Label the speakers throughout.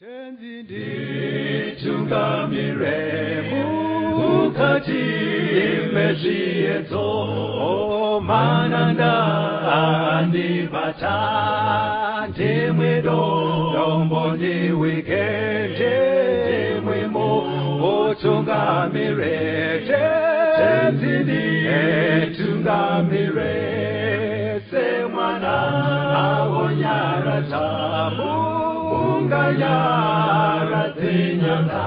Speaker 1: Tenzi nditungamire mukati mezviedzo, mananda andibata, ndimwe dombo ndiwike, ndimwe mutungamire. Tenzi nditungamire semwana awonyaradza munganyaradze nyanga,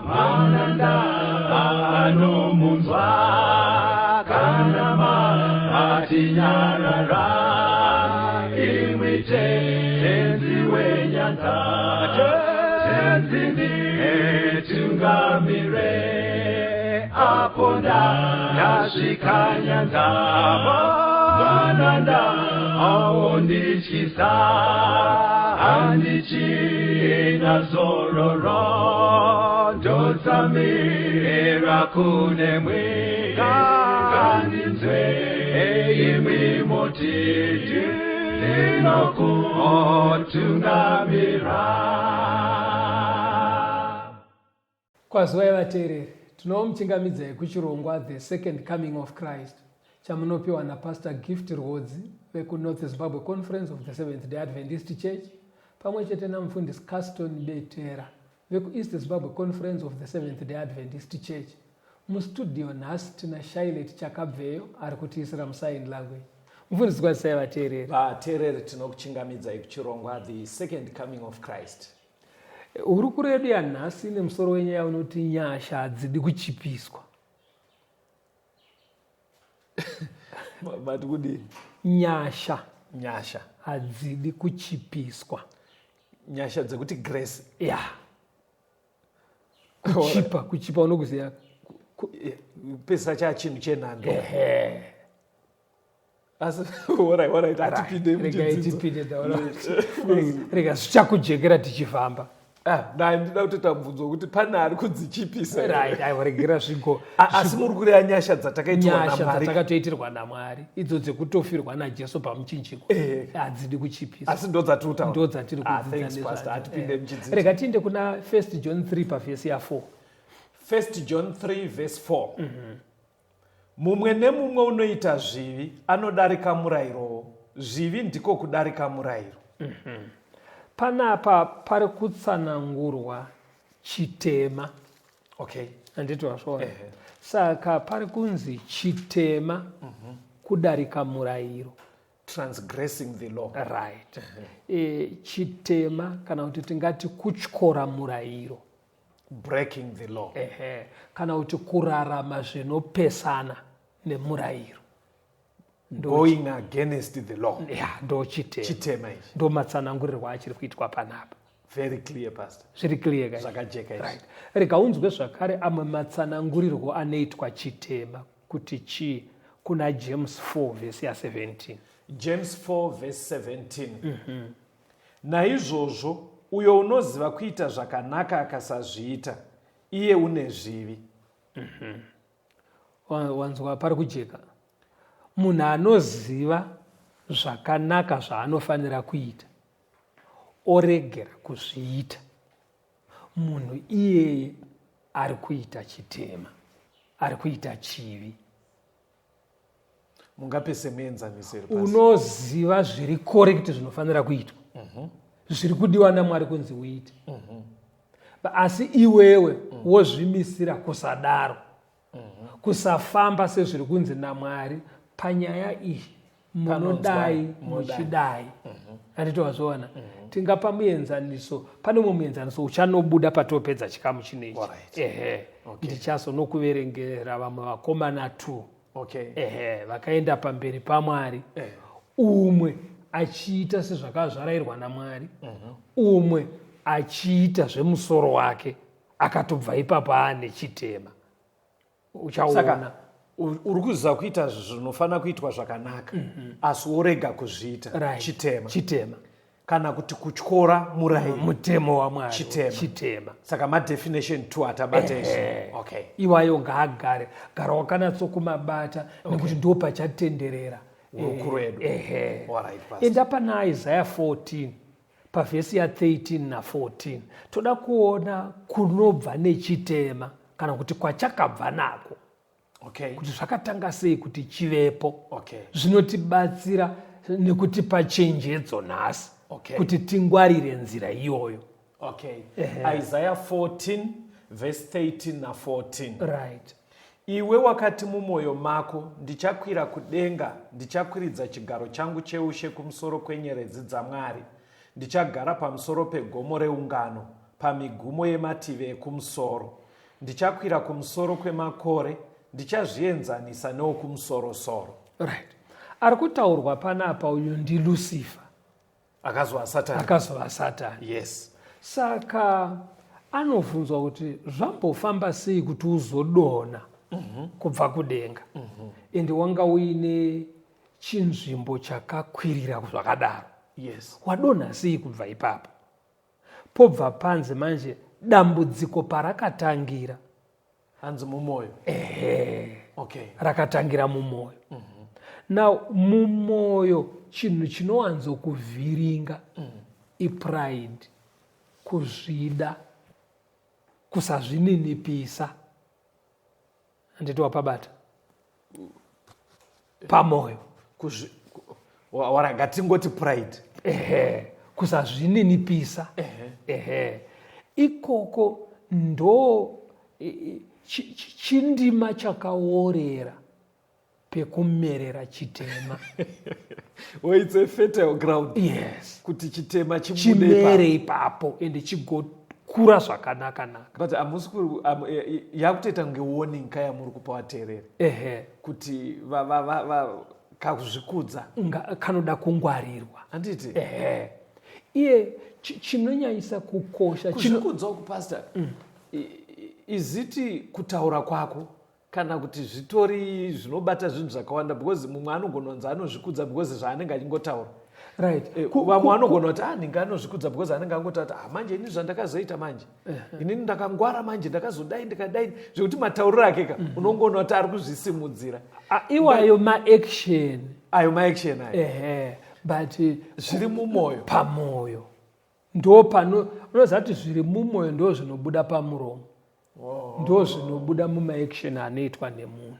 Speaker 1: mananda anomunzwa kana matinyarara, imwi Tenzi wenyanga, Tenzi nditungamire apo ndasvika nyanza, mananda aondityisa, handichina zororo, ndotsamira kunemwi, ngandinzwe imwi moti ndinokutungamira.
Speaker 2: Kwaziwai vateereri, tinomuchingamidzai kuchirongwa The Second Coming of Christ chamunopiwa naPastor Gift Rwodzi vekuNorth Zimbabwe Conference of the Seventh Day Adventist Church pamwe chete namufundisi Caston Betera vekuEast Zimbabwe Conference of the Seventh Day Adventist Church. Mustudio nhasi tina Shailet Chakabveyo ari kutiisira musign language. Mufundisi, kwazisai vateereri.
Speaker 3: Vateereri, tinokuchingamidzai kuchirongwa The Second Coming of Christ.
Speaker 2: Hurukuro yedu yanhasi ine musoro wenyaya unoti nyasha hadzidi kuchipiswa.
Speaker 3: Mati kudii?
Speaker 2: Nyasha.
Speaker 3: Nyasha
Speaker 2: hadzidi kuchipiswa.
Speaker 3: Nyasha dzekuti grace.
Speaker 2: Ya. Kuchipa, kuchipa unokuziva.
Speaker 3: Pesa cha chinhu chenhando.
Speaker 2: Ehe.
Speaker 3: Asi alright, alright, hatipinde
Speaker 2: Regai
Speaker 3: muchidzidzo.
Speaker 2: tipinde taura. Rega zvichakujekera tichifamba.
Speaker 3: Ah, na ndida kutoita mubvunzo wekuti pane ari kudzichipisa here?
Speaker 2: Right, aiwa regera zvigo.
Speaker 3: Asi muri kureva nyasha dzatakaitiwa
Speaker 2: Nyasha
Speaker 3: naMwari.
Speaker 2: dzatakatoitirwa naMwari idzo dzekutofirwa naJesu pamuchinjikwa hadzidi kuchipisa.
Speaker 3: Asi ndo dzatiri kutaura.
Speaker 2: Ndo dzatiri
Speaker 3: Ah,
Speaker 2: kudzidza
Speaker 3: thanks, Pastor.
Speaker 2: nezvadzo.
Speaker 3: Hatipinde muchidzidzo.
Speaker 2: Rega tiende kuna 1 John 3 pavhesi ya 4.
Speaker 3: 1 John 3 verse 4. Mumwe nemumwe unoita zvivi anodarika murayirowo. Zvivi ndiko kudarika murayiro.
Speaker 2: Panapa pari kutsanangurwa chitema.
Speaker 3: Okay.
Speaker 2: Handiti wazviona? Saka pari kunzi chitema kudarika murayiro.
Speaker 3: Transgressing the law.
Speaker 2: Right. Chitema kana kuti tingati kutyora murayiro.
Speaker 3: Breaking the law.
Speaker 2: Ehe. Kana kuti kurarama zvinopesana nemurayiro.
Speaker 3: Going against the law.
Speaker 2: Yeah, ndo chitema.
Speaker 3: Chitema ichi.
Speaker 2: Ndo matsanangurirwo achiri kuitwa panapa.
Speaker 3: Very clear, Pastor.
Speaker 2: Zviri clear guys.
Speaker 3: Zvakajeka izvi.
Speaker 2: Right. Rega unzwe zvakare amwe matsanangurirwo anoitwa chitema kuti chii kuna James 4 verse ya 17.
Speaker 3: James 4 verse 17. Naizvozvo uyo unoziva kuita zvakanaka akasazviita, iye une zvivi.
Speaker 2: Wanzwa pari kujeka. Munhu anoziva zvakanaka zvaanofanira kuita oregera kuzviita, munhu iyeye ari kuita chitema, ari kuita chivi.
Speaker 3: Mungape semuenzaniso here, Pastor?
Speaker 2: Unoziva zviri correct zvinofanira kuitwa, zviri kudiwa naMwari kunzi uite, asi iwewe wozvimisira kusadaro, kusafamba sezviri kunzi naMwari panyaya iyi. Munodai muchidai. Handiti wazviona? Tingapa muenzaniso, pane umwe muenzaniso uchanobuda patopedza chikamu chinechi. Ehe. Ndichazonokuverengera vamwe vakomana 2. Ehe, vakaenda pamberi paMwari. Umwe achiita sezvakazvarayirwa naMwari, umwe achiita zvemusoro wake, akatobva ipapo aane chitema. Uchaona.
Speaker 3: Saka uri kuziva kuita zvinofanira kuitwa zvakanaka, asi worega kuzviita. Chitema.
Speaker 2: Chitema.
Speaker 3: Kana kuti kutyora murayiro.
Speaker 2: Mutemo waMwari.
Speaker 3: Chitema.
Speaker 2: Chitema.
Speaker 3: Saka madefinition 2 atabata izvi.
Speaker 2: Iwayo ngaagare. Gara wakanatsokumabata, nekuti ndo pachatenderera.
Speaker 3: Hurukuro yedu. All right, Pastor.
Speaker 2: Enda pana Isaiah 14. Pavhesi ya13 na14 toda kuona kunobva nechitema, kana kuti kwachakabva nako, kuti zvakatanga sei kuti chivepo. Zvinotibatsira nekutipa chenjedzo nhasi kuti tingwarire nzira iyoyo.
Speaker 3: Okay. Isaiah 14 verse 13 na14. Iwe wakati mumwoyo mako, ndichakwira kudenga, ndichakwiridza chigaro changu cheushe kumusoro kwenyeredzi dzaMwari, ndichagara pamusoro pegomo reungano, pamigumo yemativi ekumusoro. Ndichakwira kumusoro kwemakore, ndichazvienzanisa newokumusoro-soro.
Speaker 2: Right. Ari kutaurwa panapa uyu ndiLucifer.
Speaker 3: Akazova Satani.
Speaker 2: Akazova Satani. Saka anobvunzwa kuti zvambofamba sei kuti uzodonha kubva kudenga, ende wanga uine chinzvimbo chakakwirira zvakadaro. Wadonha sei kubva ipapo? Pobva panze manje dambudziko parakatangira.
Speaker 3: Hanzi mumwoyo.
Speaker 2: Ehe. Rakatangira mumwoyo. Now mumwoyo chinhu chinowanzokuvhiringa ipride, kuzvida, kusazvininipisa. Handiti wapabata? Pamwoyo.
Speaker 3: Ngatingoti pride.
Speaker 2: Ehe, kusazvininipisa. Ehe. Ikoko ndo chindima chakaorera pekumerera chitema.
Speaker 3: Oh, it's a fertile ground.
Speaker 2: Yes.
Speaker 3: Kuti chitema
Speaker 2: chibude chimere ipapo ende chigokura zvakanaka naka.
Speaker 3: But hamusi yakutoita kunge warning kaya muri kupa vateereri. Kuti kakuzvikudza.
Speaker 2: Kanoda kungwarirwa.
Speaker 3: Handiti?
Speaker 2: Ehe. Iye chinonyanyisa kukosha
Speaker 3: kuzvikudza uku, Pastor, iziti kutaura kwako kana kuti zvitori zvinobata zvinhu zvakawanda? Because mumwe anogona kunzi anozvikudza because zvaanenge achingotaura. Vamwe vanogona kuti anenge anozvikudza because anenge angotaura kuti, ah, manje ini zvandakazoita manje, inini ndakangwara manje, ndakazodai, ndikadai, zvekuti matauriro ake ka unongoona kuti ari kuzvisimudzira.
Speaker 2: Iwayo maaction.
Speaker 3: Ayo maaction ayo.
Speaker 2: Ehe, but
Speaker 3: zviri mumwoyo.
Speaker 2: Pamwoyo ndo pano unoziva kuti zviri mumwoyo ndo zvinobuda pamuromo, ndo zvinobuda mumaaction anoitwa nemunhu.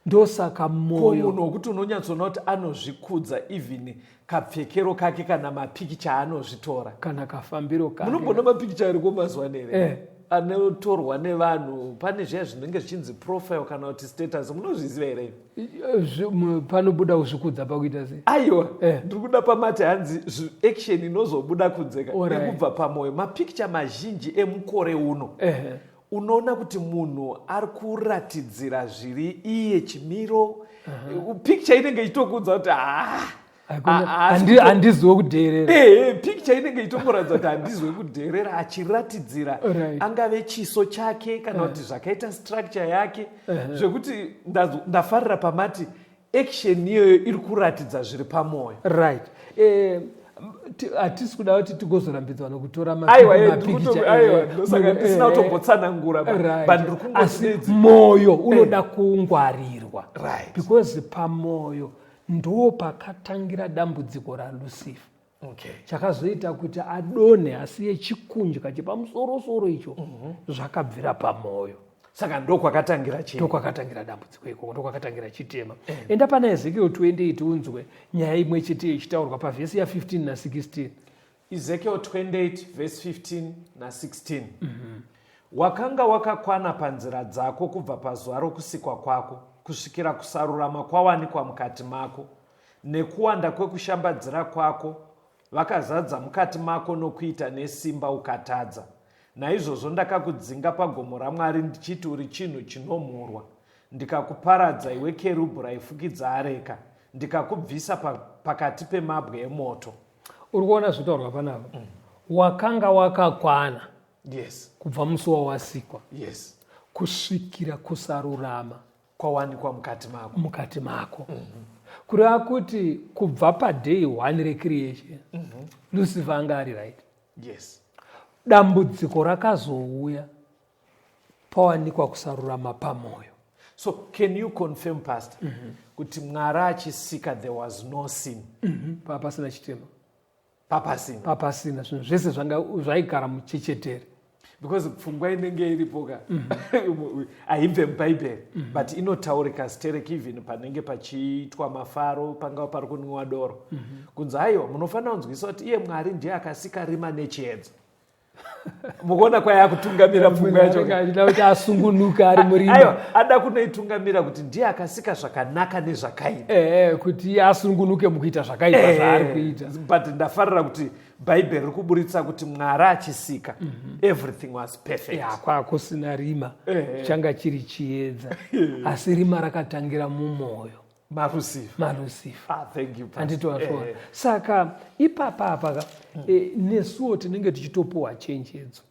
Speaker 2: Ndosaka mwoyo
Speaker 3: munhu wekuti unonyatsoona kuti anozvikudza, even kapfekero kake kana mapikicha anozvitora,
Speaker 2: kana kafambiro kake.
Speaker 3: Munombona mapikicha ariko mazuva ano here anotorwa nevanhu? Pane zviya zvinenge zvichinzi profile kana kuti status, munozviziva here?
Speaker 2: Panobuda kuzvikudza pakuita sei?
Speaker 3: Aiwa, ndiri kuda pamati hanzi action inozobuda kunzeka nekubva pamwoyo. Mapikicha mazhinji emukore uno, unoona kuti munhu ari kuratidzira zviri iye chimiro. Picture inenge ichitokuudza kuti haa.
Speaker 2: Handiziwe kudheerera.
Speaker 3: Ehe, picture inenge ichitomuratidza kuti handiziwe kudheerera, achiratidzira angave chiso chake kana kuti zvakaita structure yake, zvekuti ndafarira pamati action iyoyo iri kuratidza zviri pamwoyo.
Speaker 2: Right. Hatisi kuda kuti tigozorambidzwa nokutora
Speaker 3: Aiwa, aiwa, ndosaka ndisina kutombotsanangura, but ndiri kungoti
Speaker 2: Asi mwoyo unoda kungwarirwa because pamwoyo ndo pakatangira dambudziko raLucifer, chakazoita kuti adonhe asiye chikundya chepamusorosoro icho. Zvakabvira pamwoyo.
Speaker 3: Saka ndokwakatangira chii?
Speaker 2: Ndokwakatangira dambudziko ikoko, ndokwakatangira chitema. Enda pana Ezekiel 28 unzwe nyaya imwe chete ichitaurwa pavhesi ya15 na16.
Speaker 3: Ezekiel 28 verse 15 na16. Wakanga wakakwana panzira dzako kubva pazuva rokusikwa kwako kusvikira kusarurama kwawanikwa mukati mako. Nekuwanda kwekushambadzira kwako vakazadza mukati mako nokuita nesimba, ukatadza. Naizvozvo ndakakudzinga pagomo raMwari, ndichiti uri chinhu chinomhurwa, ndikakuparadza, iwe kerubhu raifukidza areka, ndikakubvisa pakati pemabwe emoto.
Speaker 2: Uri kuona zvitaurwa panapa? Wakanga wakakwana kubva musi wawasikwa kusvikira kusarurama
Speaker 3: kwawanikwa mukati mako.
Speaker 2: Mukati mako. Kureva kuti kubva paday one recreation, Lucifer anga ari right. Dambudziko rakazouya pawanikwa kusarurama pamwoyo.
Speaker 3: So can you confirm, Pastor, kuti Mwari achisika there was no sin?
Speaker 2: Pasina chitema.
Speaker 3: Papasina.
Speaker 2: Papasina, zvinhu zvese zvanga zvaigara muchechetere.
Speaker 3: Because pfungwa inenge iripo ka haibve muBhaibheri, but inotaurika sterek, even panenge pachiitwa mafaro, pangava pari kunwiwa doro, kunzi aiwa, munofanira kunzwisa kuti iye Mwari ndiye akasika rima nechiedza. Mukuona kwayakutungamira pfungwa yacho?
Speaker 2: Achida kuti asungunuke ari murima.
Speaker 3: Aiwa, ada kunoitungamira kuti ndiye akasika zvakanaka nezvakaipa.
Speaker 2: Ehe, kuti iye asungunuke mukuita zvakaipa zvaari kuita.
Speaker 3: But ndafarira kuti Bhaibheri riri kuburitsa kuti Mwari achisika, everything was perfect.
Speaker 2: Ya, kwakusina rima, changa chiri chiedza, asi rima rakatangira mumwoyo
Speaker 3: maLucifer.
Speaker 2: MaLucifer.
Speaker 3: Ah, thank you, Pastor.
Speaker 2: Handiti wazviona? Saka ipapa apa ka, nesuwo tinenge tichitopuwa chenjedzo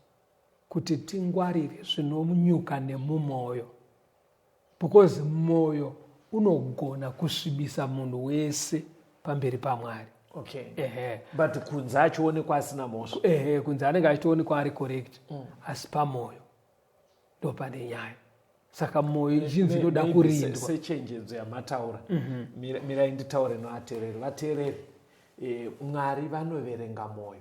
Speaker 2: kuti tingwarire zvinonyuka nemumwoyo, because mwoyo unogona kusvibisa munhu wese pamberi paMwari. Ehe.
Speaker 3: But kunze achionekwa asina mhosva.
Speaker 2: Ehe, kunze anenge achitoonekwa ari correct, asi pamwoyo ndo pane nyaya. Saka mwoyo zhinji inoda
Speaker 3: Maybe
Speaker 2: kurindwa.
Speaker 3: Sechenjedzo yamataura, mirai nditaure novateereri. Vateereri, Mwari vanoverenga mwoyo.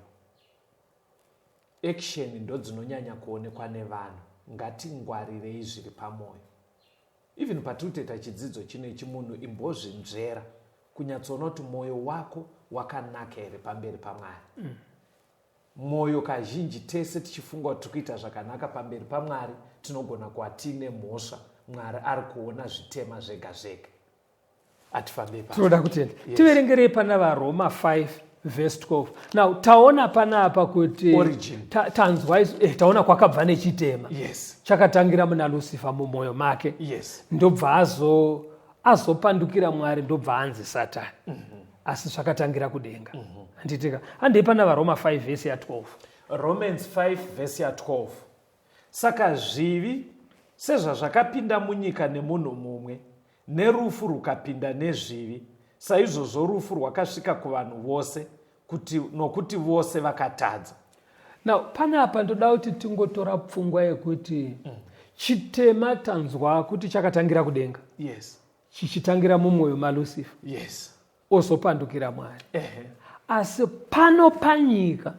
Speaker 3: Action ndo dzinonyanya kuonekwa nevanhu. Ngatingwarirei zviri pamwoyo. Even patiri kutoita chidzidzo chino ichi, munhu imbozvinzvera kunyatsoona kuti mwoyo wako wakanaka here pamberi paMwari. Mwoyo kazhinji tese tichifunga kuti tiri kuita zvakanaka pamberi paMwari, tinogona kuva tiine mhosva. Mwari ari kuona zvitema zvega zvega. Atifambei pasi.
Speaker 2: Tinoda kutenda. Tiverengerei pana vaRoma 5 verse 12. Now taona panapa kuti
Speaker 3: Origin.
Speaker 2: Tanzwa taona kwakabva nechitema. Chakatangira muna Lucifer, mumwoyo make. Ndobva azopandukira Mwari, ndobva anzi Satani. Asi zvakatangira kudenga. Handitika? Handei pana vaRoma 5 vhesi ya12.
Speaker 3: Romans 5 vhesi ya12: Saka zvivi sezvazvakapinda munyika nemunhu mumwe, nerufu rukapinda nezvivi, saizvozvo rufu rwakasvika kuvanhu vose, kuti nokuti vose vakatadza.
Speaker 2: Now panapa ndoda kuti tingotora pfungwa yekuti chitema tanzwa kuti chakatangira kudenga, chichitangira mumwoyo maLucifer, ozopandukira Mwari. Asi pano panyika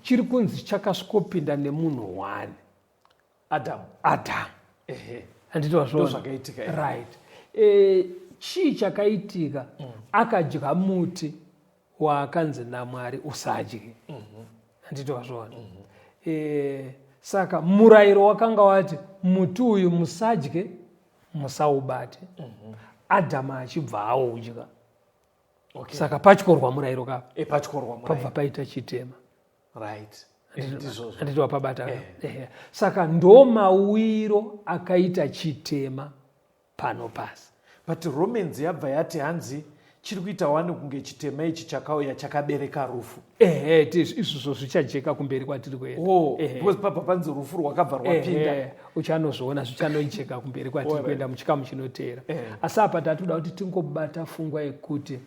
Speaker 2: chiri kunzi chakasvikopinda nemunhu one.
Speaker 3: Adamu.
Speaker 2: Adamu. Handiti wazviona?
Speaker 3: Ndozvakaitika, eh.
Speaker 2: Right. Chii chakaitika? Akadya muti waakanzi naMwari usadye. Handiti wazviona? Saka murayiro wakanga wati muti uyu musadye, musaubate. Adhamu achibva audya. Saka patyorwa murayiro kapa.
Speaker 3: Patyorwa murayiro.
Speaker 2: Pabva paita chitema.
Speaker 3: Right, ndizvozvo.
Speaker 2: Handiti wapabata? Ehe. Saka ndo mawiro akaita chitema pano pasi.
Speaker 3: But Romans yabva yati hanzi chiri kuita wani kunge chitema ichi chakauya chakabereka rufu.
Speaker 2: Ehe, izvozvo zvichajeka kumberi kwatiri kuenda.
Speaker 3: Oh, because pabva panzi rufu rwakabva rwapinda.
Speaker 2: Ehe, uchanozviona zvichanojeka kumberi kwatiri kuenda muchikamu chinoteera. Asi apa tatoda kuti tingobata pfungwa yekuti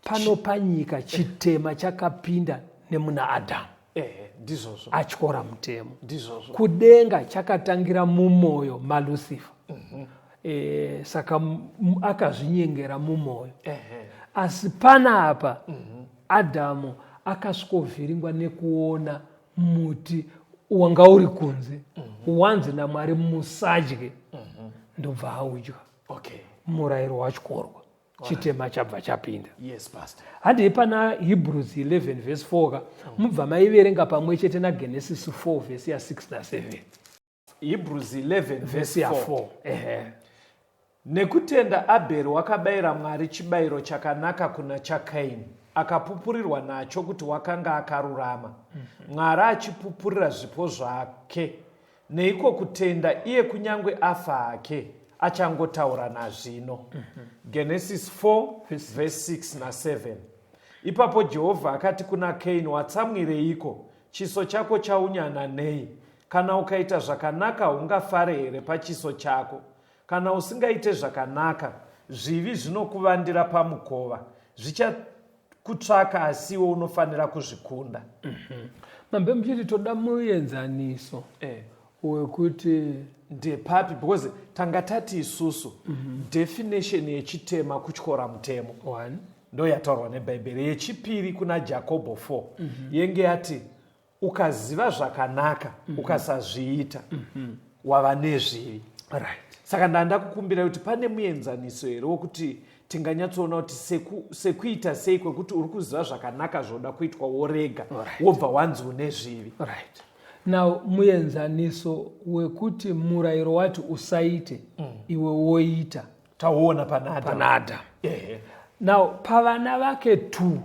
Speaker 2: pano panyika chitema chakapinda nemuna Adhamu.
Speaker 3: Ehe, ndizvozvo.
Speaker 2: Atyora mutemo.
Speaker 3: Ndizvozvo.
Speaker 2: Kudenga chakatangira mumwoyo maLucifer. Saka akazvinyengera mumwoyo. Asi panapa Adhamu akasvikovhiringwa nekuona muti wanga uri kunze, wanzi naMwari musadye, ndobva audya. Murayiro watyorwa, chitema chabva chapinda.
Speaker 3: Yes, Pastor.
Speaker 2: Handei pana Hebrews 11 verse 4 ka, mubva maiverenga pamwe chete naGenesis 4 vhesi ya6 na7.
Speaker 3: Hebrews 11
Speaker 2: vhesi
Speaker 3: verse
Speaker 2: ya
Speaker 3: 4.
Speaker 2: 4, ehe.
Speaker 3: Nekutenda Abheri wakabayira Mwari chibayiro chakanaka kuna chaKaini, akapupurirwa nacho kuti wakanga akarurama, Mwari achipupurira zvipo zvake. Neiko kutenda iye kunyange afa hake achangotaura nazvino. Genesis 4 verse 6 na7. Ipapo Jehovha akati kuna Kaini, "Watsamwireiko? Chiso chako chaunyana nei? Kana ukaita zvakanaka, ungafare here pachiso chako? Kana usingaite zvakanaka, zvivi zvinokuvandira pamukova, zvichakutsvaka, asiwo unofanira kuzvikunda."
Speaker 2: Mambe muchiti toda muenzaniso wekuti
Speaker 3: Ndepapi? Because tanga tati isusu definition yechitema kutyora mutemo.
Speaker 2: One.
Speaker 3: Ndo yataurwa neBhaibheri. Yechipiri kuna Jakobho 4 yenge yati ukaziva zvakanaka ukasazviita wava nezvivi. Saka ndanda kukumbira kuti pane muenzaniso here wokuti tinganyatsoona kuti sekuita sei kwekuti uri kuziva zvakanaka zvoda kuitwa worega, wobva wanzi une zvivi?
Speaker 2: Right. Now muenzaniso wekuti murayiro wati usaite, iwe woita,
Speaker 3: tauona pana Adamu.
Speaker 2: Pana Adamu. Now pavana vake two,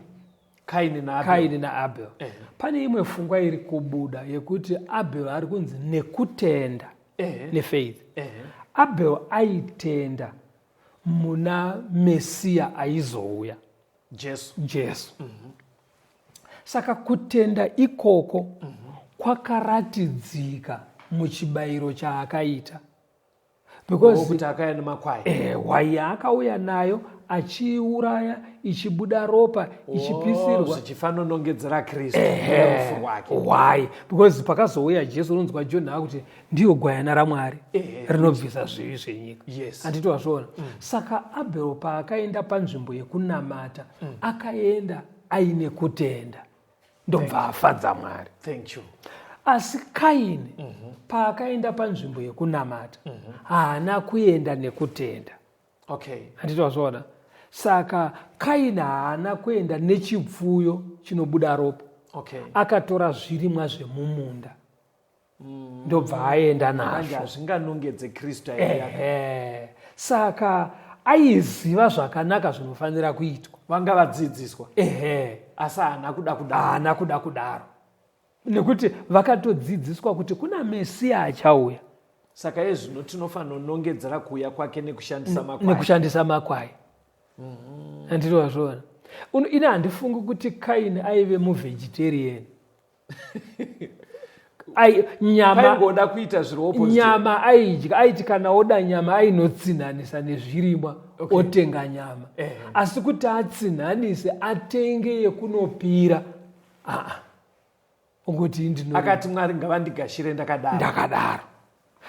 Speaker 3: Kaini naAbel.
Speaker 2: Kaini naAbel, pane imwe pfungwa iri kubuda yekuti Abel ari kunzi nekutenda, nefaith. Abel aitenda muna Mesiya aizouya,
Speaker 3: Jesu.
Speaker 2: Jesu. Saka kutenda ikoko kwakaratidzika muchibayiro chaakaita, because
Speaker 3: kuti akauya nemakwai.
Speaker 2: Hwai yaakauya nayo achiuraya, ichibuda ropa, ichipisirwa,
Speaker 3: zvichifanonongedzera Kristu nerufu rwake.
Speaker 2: Why? Because pakazouya Jesu, unonzwa John akuti ndiyo gwayana raMwari rinobvisa zvivi zvenyika. Handiti wazviona? Saka Abel paakaenda panzvimbo yekunamata, akaenda aine kutenda, ndobva afadza Mwari.
Speaker 3: Thank you.
Speaker 2: Asi Kaini paakaenda panzvimbo yekunamata, haana kuenda nekutenda. Handiti wazviona? Saka Kaini haana kuenda nechipfuyo chinobuda ropa. Akatora zvirimwa zvemumunda, ndobva aenda
Speaker 3: manje
Speaker 2: nazvo.
Speaker 3: Hazvinganongedze Kristu aiuya.
Speaker 2: Ehe. Saka aiziva zvakanaka zvinofanira kuitwa.
Speaker 3: Vanga vadzidziswa, asi haana kuda kudaro.
Speaker 2: Haana kuda kudaro nekuti vakatodzidziswa kuti kuna Mesiya achauya.
Speaker 3: Saka iye zvino tinofanonongedzera kuuya kwake nekushandisa makwai.
Speaker 2: Nekushandisa makwai. Handiti wazviona? Ini handifungi kuti Kaini aive muvegetarian. Ai, nyama
Speaker 3: paingoda kuita zviri opposite.
Speaker 2: Nyama aidya. Aiti kana oda nyama ainotsinhanisa nezvirimwa, otenga nyama. Asi kuti atsinhanise atenge yekunopira, aa, ungoti ndino
Speaker 3: Akati Mwari ngavandigashire ndakadaro.
Speaker 2: Ndakadaro.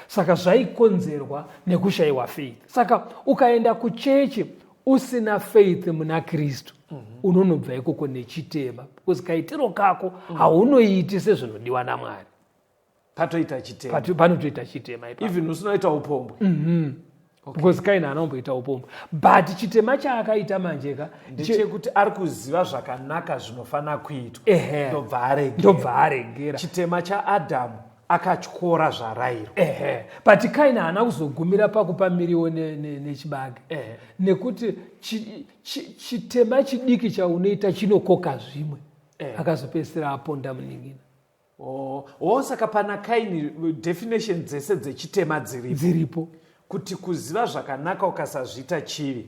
Speaker 2: Saka zvaikonzerwa nekushayiwa faith. Saka ukaenda kuchechi usina faith muna Kristu, unonobva ikoko nechitema, because kaitiro kako haunoiti sezvinodiwa naMwari.
Speaker 3: Patoita chitema.
Speaker 2: Panotoita chitema ipapo.
Speaker 3: Even usinoita upombwe.
Speaker 2: Because Kaini haana kumboita upombwe, but chitema chaakaita manje ka
Speaker 3: ndechekuti ari kuziva zvakanaka zvinofanira kuitwa, ndobva aregera.
Speaker 2: Ndobva aregera.
Speaker 3: Chitema chaAdhamu akatyora zvarayirwa.
Speaker 2: Ehe, but Kaini haana kuzogumira pakupa miriwo nechibage, nekuti chitema chidiki chaunoita chinokoka zvimwe. Akazopedzisira aponda munin'ina.
Speaker 3: Oh, saka pana Kaini definition dzese dzechitema dziripo.
Speaker 2: Dziripo.
Speaker 3: Kuti kuziva zvakanaka ukasazviita chivi.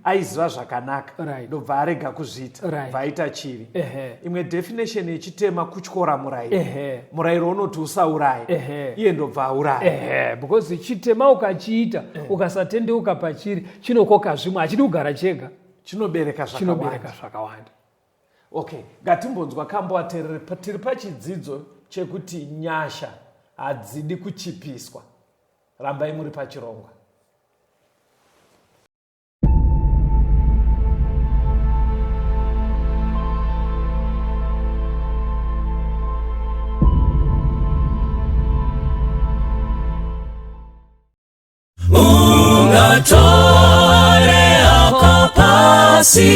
Speaker 3: Aiziva zvakanaka, ndobva arega kuzviita, bva aita chivi. Imwe definition yechitema kutyora murayiro. Murayiro unoti usauraye, iye ndobva auraya.
Speaker 2: Ehe, because chitema ukachiita ukasatendeuka pachiri, chinokoka zvimwe, hachidi kugara chega.
Speaker 3: Chinobereka zvakawanda.
Speaker 2: Chinobereka zvakawanda.
Speaker 3: Okay, ngatimbonzwa kambo aterere. Tiri pachidzidzo chekuti nyasha hadzidi kuchipiswa. Rambai muri pachirongwa.
Speaker 1: Ungatore ako pasi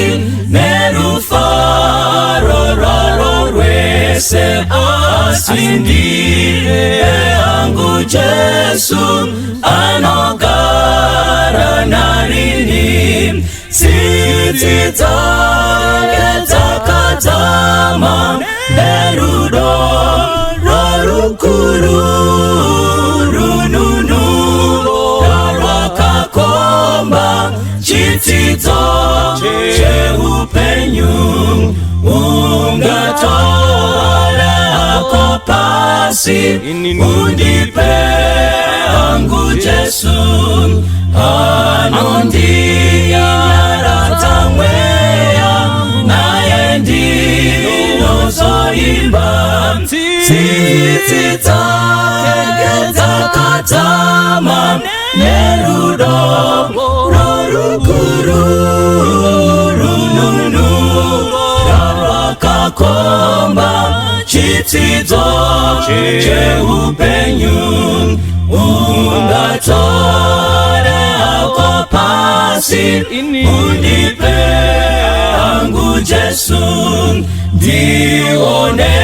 Speaker 1: nerufaro rwaro rwese, asi ndiye angu Jesu anogara narini. Tsitsi dzake dzakadzama nerudo rwarukuru, rununuro rwakakomba chitsidzo cheupenyu. Ungatora ako pasi undipe angu Jesu anondinyaradza mweya, naye ndinozoimba. Tsitsi dzake dzakadzama nerudo rorukuru rununuro. rwakakomba chitsidzo cheupenyu ungatore hako pasi undipe hangu Jesu ndione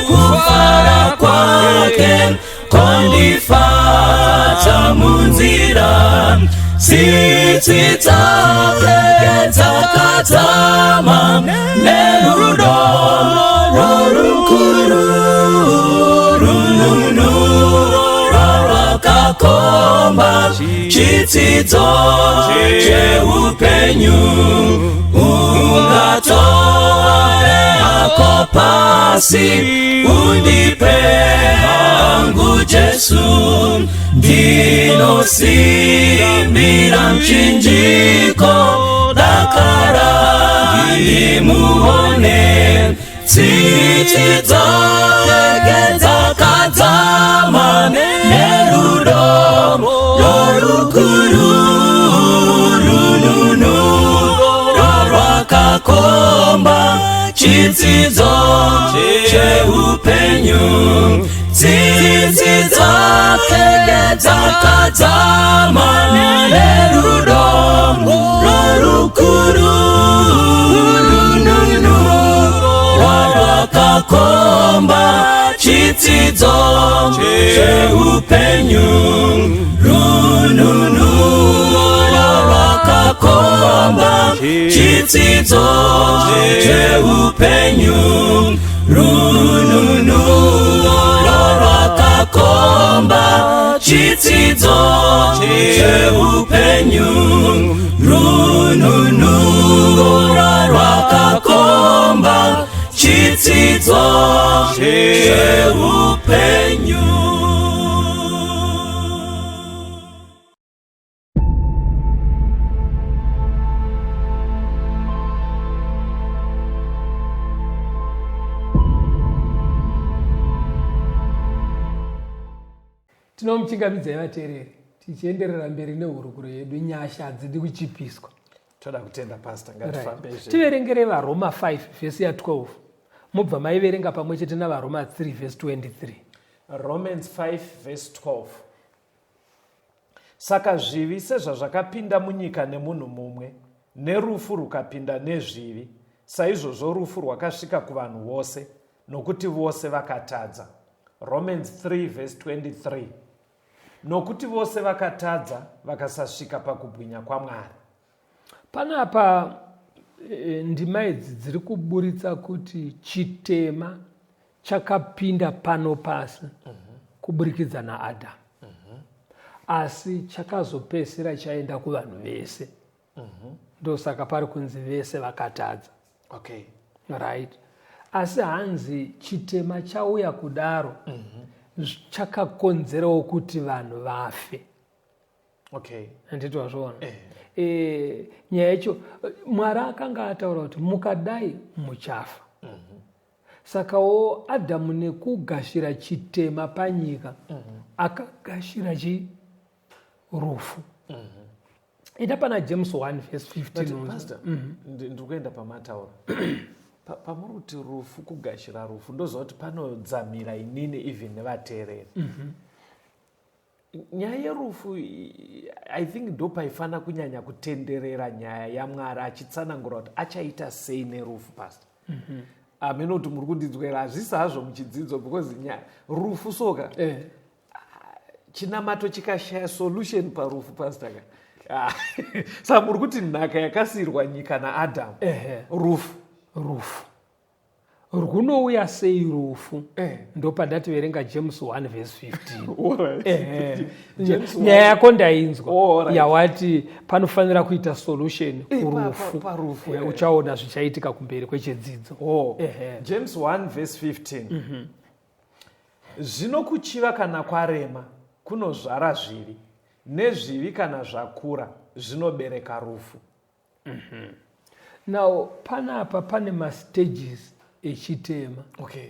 Speaker 1: kufara kwake kondifadza munzira tsitsi dzake dzakadzama nerudo rorukuru rununuro rwakakomba chitsidzo cheupenyu ungatore hako pasi undipe hangu Jesu ndinosimbira mchinjiko dakara ndimuone tsitsi dzake dzakadzama nerudo rorukuru rununuro rwakakomba chitsidzo cheupenyu tsitsi dzake dzakadzama nerudo rorukuru rununuro rwakakomba chitsidzo cheupenyu rununuro rwakakomba chitsidzo cheupenyu rununuro rwakakomba chitsidzo cheupenyu rununuro rwakakomba chitsidzo cheupenyu.
Speaker 2: Tinomuchingamidzai vateereri tichienderera mberi nehurukuro yedu nyasha hadzidi kuchipiswa.
Speaker 3: Toda kutenda pastor, ngatifambe
Speaker 2: right. Tiverengere vaRoma 5 vhesi ya 12 mobva maiverenga pamwe chete naVaRoma 3 vhesi 23.
Speaker 3: Romans 5 vhesi 12. Saka zvivi sezvazvakapinda munyika nemunhu mumwe, nerufu rukapinda nezvivi, saizvozvo rufu rwakasvika kuvanhu vose, nokuti vose vakatadza. Romans 3 vhesi 23. Nokuti vose vakatadza vakasasvika pakubwinya kwaMwari.
Speaker 2: Panapa e, ndima idzi dziri kuburitsa kuti chitema chakapinda pano pasi mm -hmm. kuburikidza naAdhamu mm -hmm. asi chakazopedzisira chaenda kuvanhu vese mm -hmm. ndosaka pari kunzi vese vakatadza
Speaker 3: okay.
Speaker 2: Right, asi hanzi chitema chauya kudaro mm -hmm. chakakonzerawo kuti vanhu vafe.
Speaker 3: Okay.
Speaker 2: Handiti wazviona? Eh. E, nyaya yacho Mwari akanga ataura kuti mukadai muchafa. Mm -hmm. Sakawo Adhamu nekugashira chitema panyika mm -hmm. akagashira chi rufu. Mm -hmm. Ita pana James 1 verse 15.
Speaker 3: Pastor, mm -hmm. ndiri kuenda pamataura. Pamuri kuti rufu kugashira rufu ndoziva kuti panodzamira inini even nevateereri. Mm -hmm. Nyaya yerufu I think ndopaifanira kunyanya kutenderera nyaya yaMwari achitsanangura kuti achaita sei nerufu pastor. Mm -hmm. Amene kuti muri kundinzwera hazvisi hazvo muchidzidzo because nyaya rufu soka eh. Chinamato chikashaya solution parufu pastor ka. Ah, saka muri kuti nhaka yakasiirwa nyika naAdam
Speaker 2: eh.
Speaker 3: Rufu.
Speaker 2: Rufu. Rwunouya sei rufu? Eh. Ndopandati verenga James 1 verse 15. Eh. Nyaya yako ndainzwa. Oh, yawati panofanira kuita solution eh, kurufu.
Speaker 3: Pa, pa, pa
Speaker 2: eh, uchaona zvichaitika kumberi kwechidzidzo.
Speaker 3: Oh. Eh. James 1 verse 15. Mm -hmm. Zvino kuchiva kana kwarema kunozvara zvivi, nezvivi kana zvakura zvinobereka rufu.
Speaker 2: Mm -hmm. Now panapa pane mastages echitema.
Speaker 3: Okay.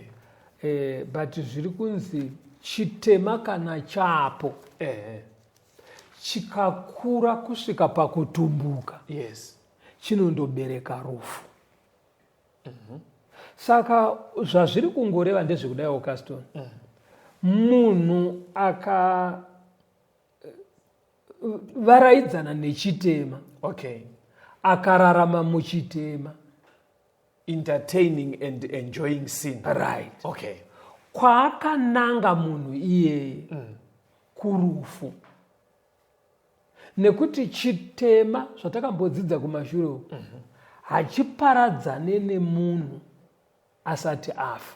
Speaker 2: Eh, but zviri kunzi chitema kana chapo
Speaker 3: eh.
Speaker 2: chikakura kusvika pakutumbuka
Speaker 3: yes.
Speaker 2: chinondobereka rufu. Mm -hmm. Saka zvazviri kungoreva ndezvekudaiwo, Caston, munhu aka varaidzana nechitema, akararama muchitema,
Speaker 3: entertaining and enjoying sin,
Speaker 2: Kwaakananga munhu iyeye kurufu, nekuti chitema, zvatakambodzidza kumashure uku, hachiparadzane nemunhu asati afa.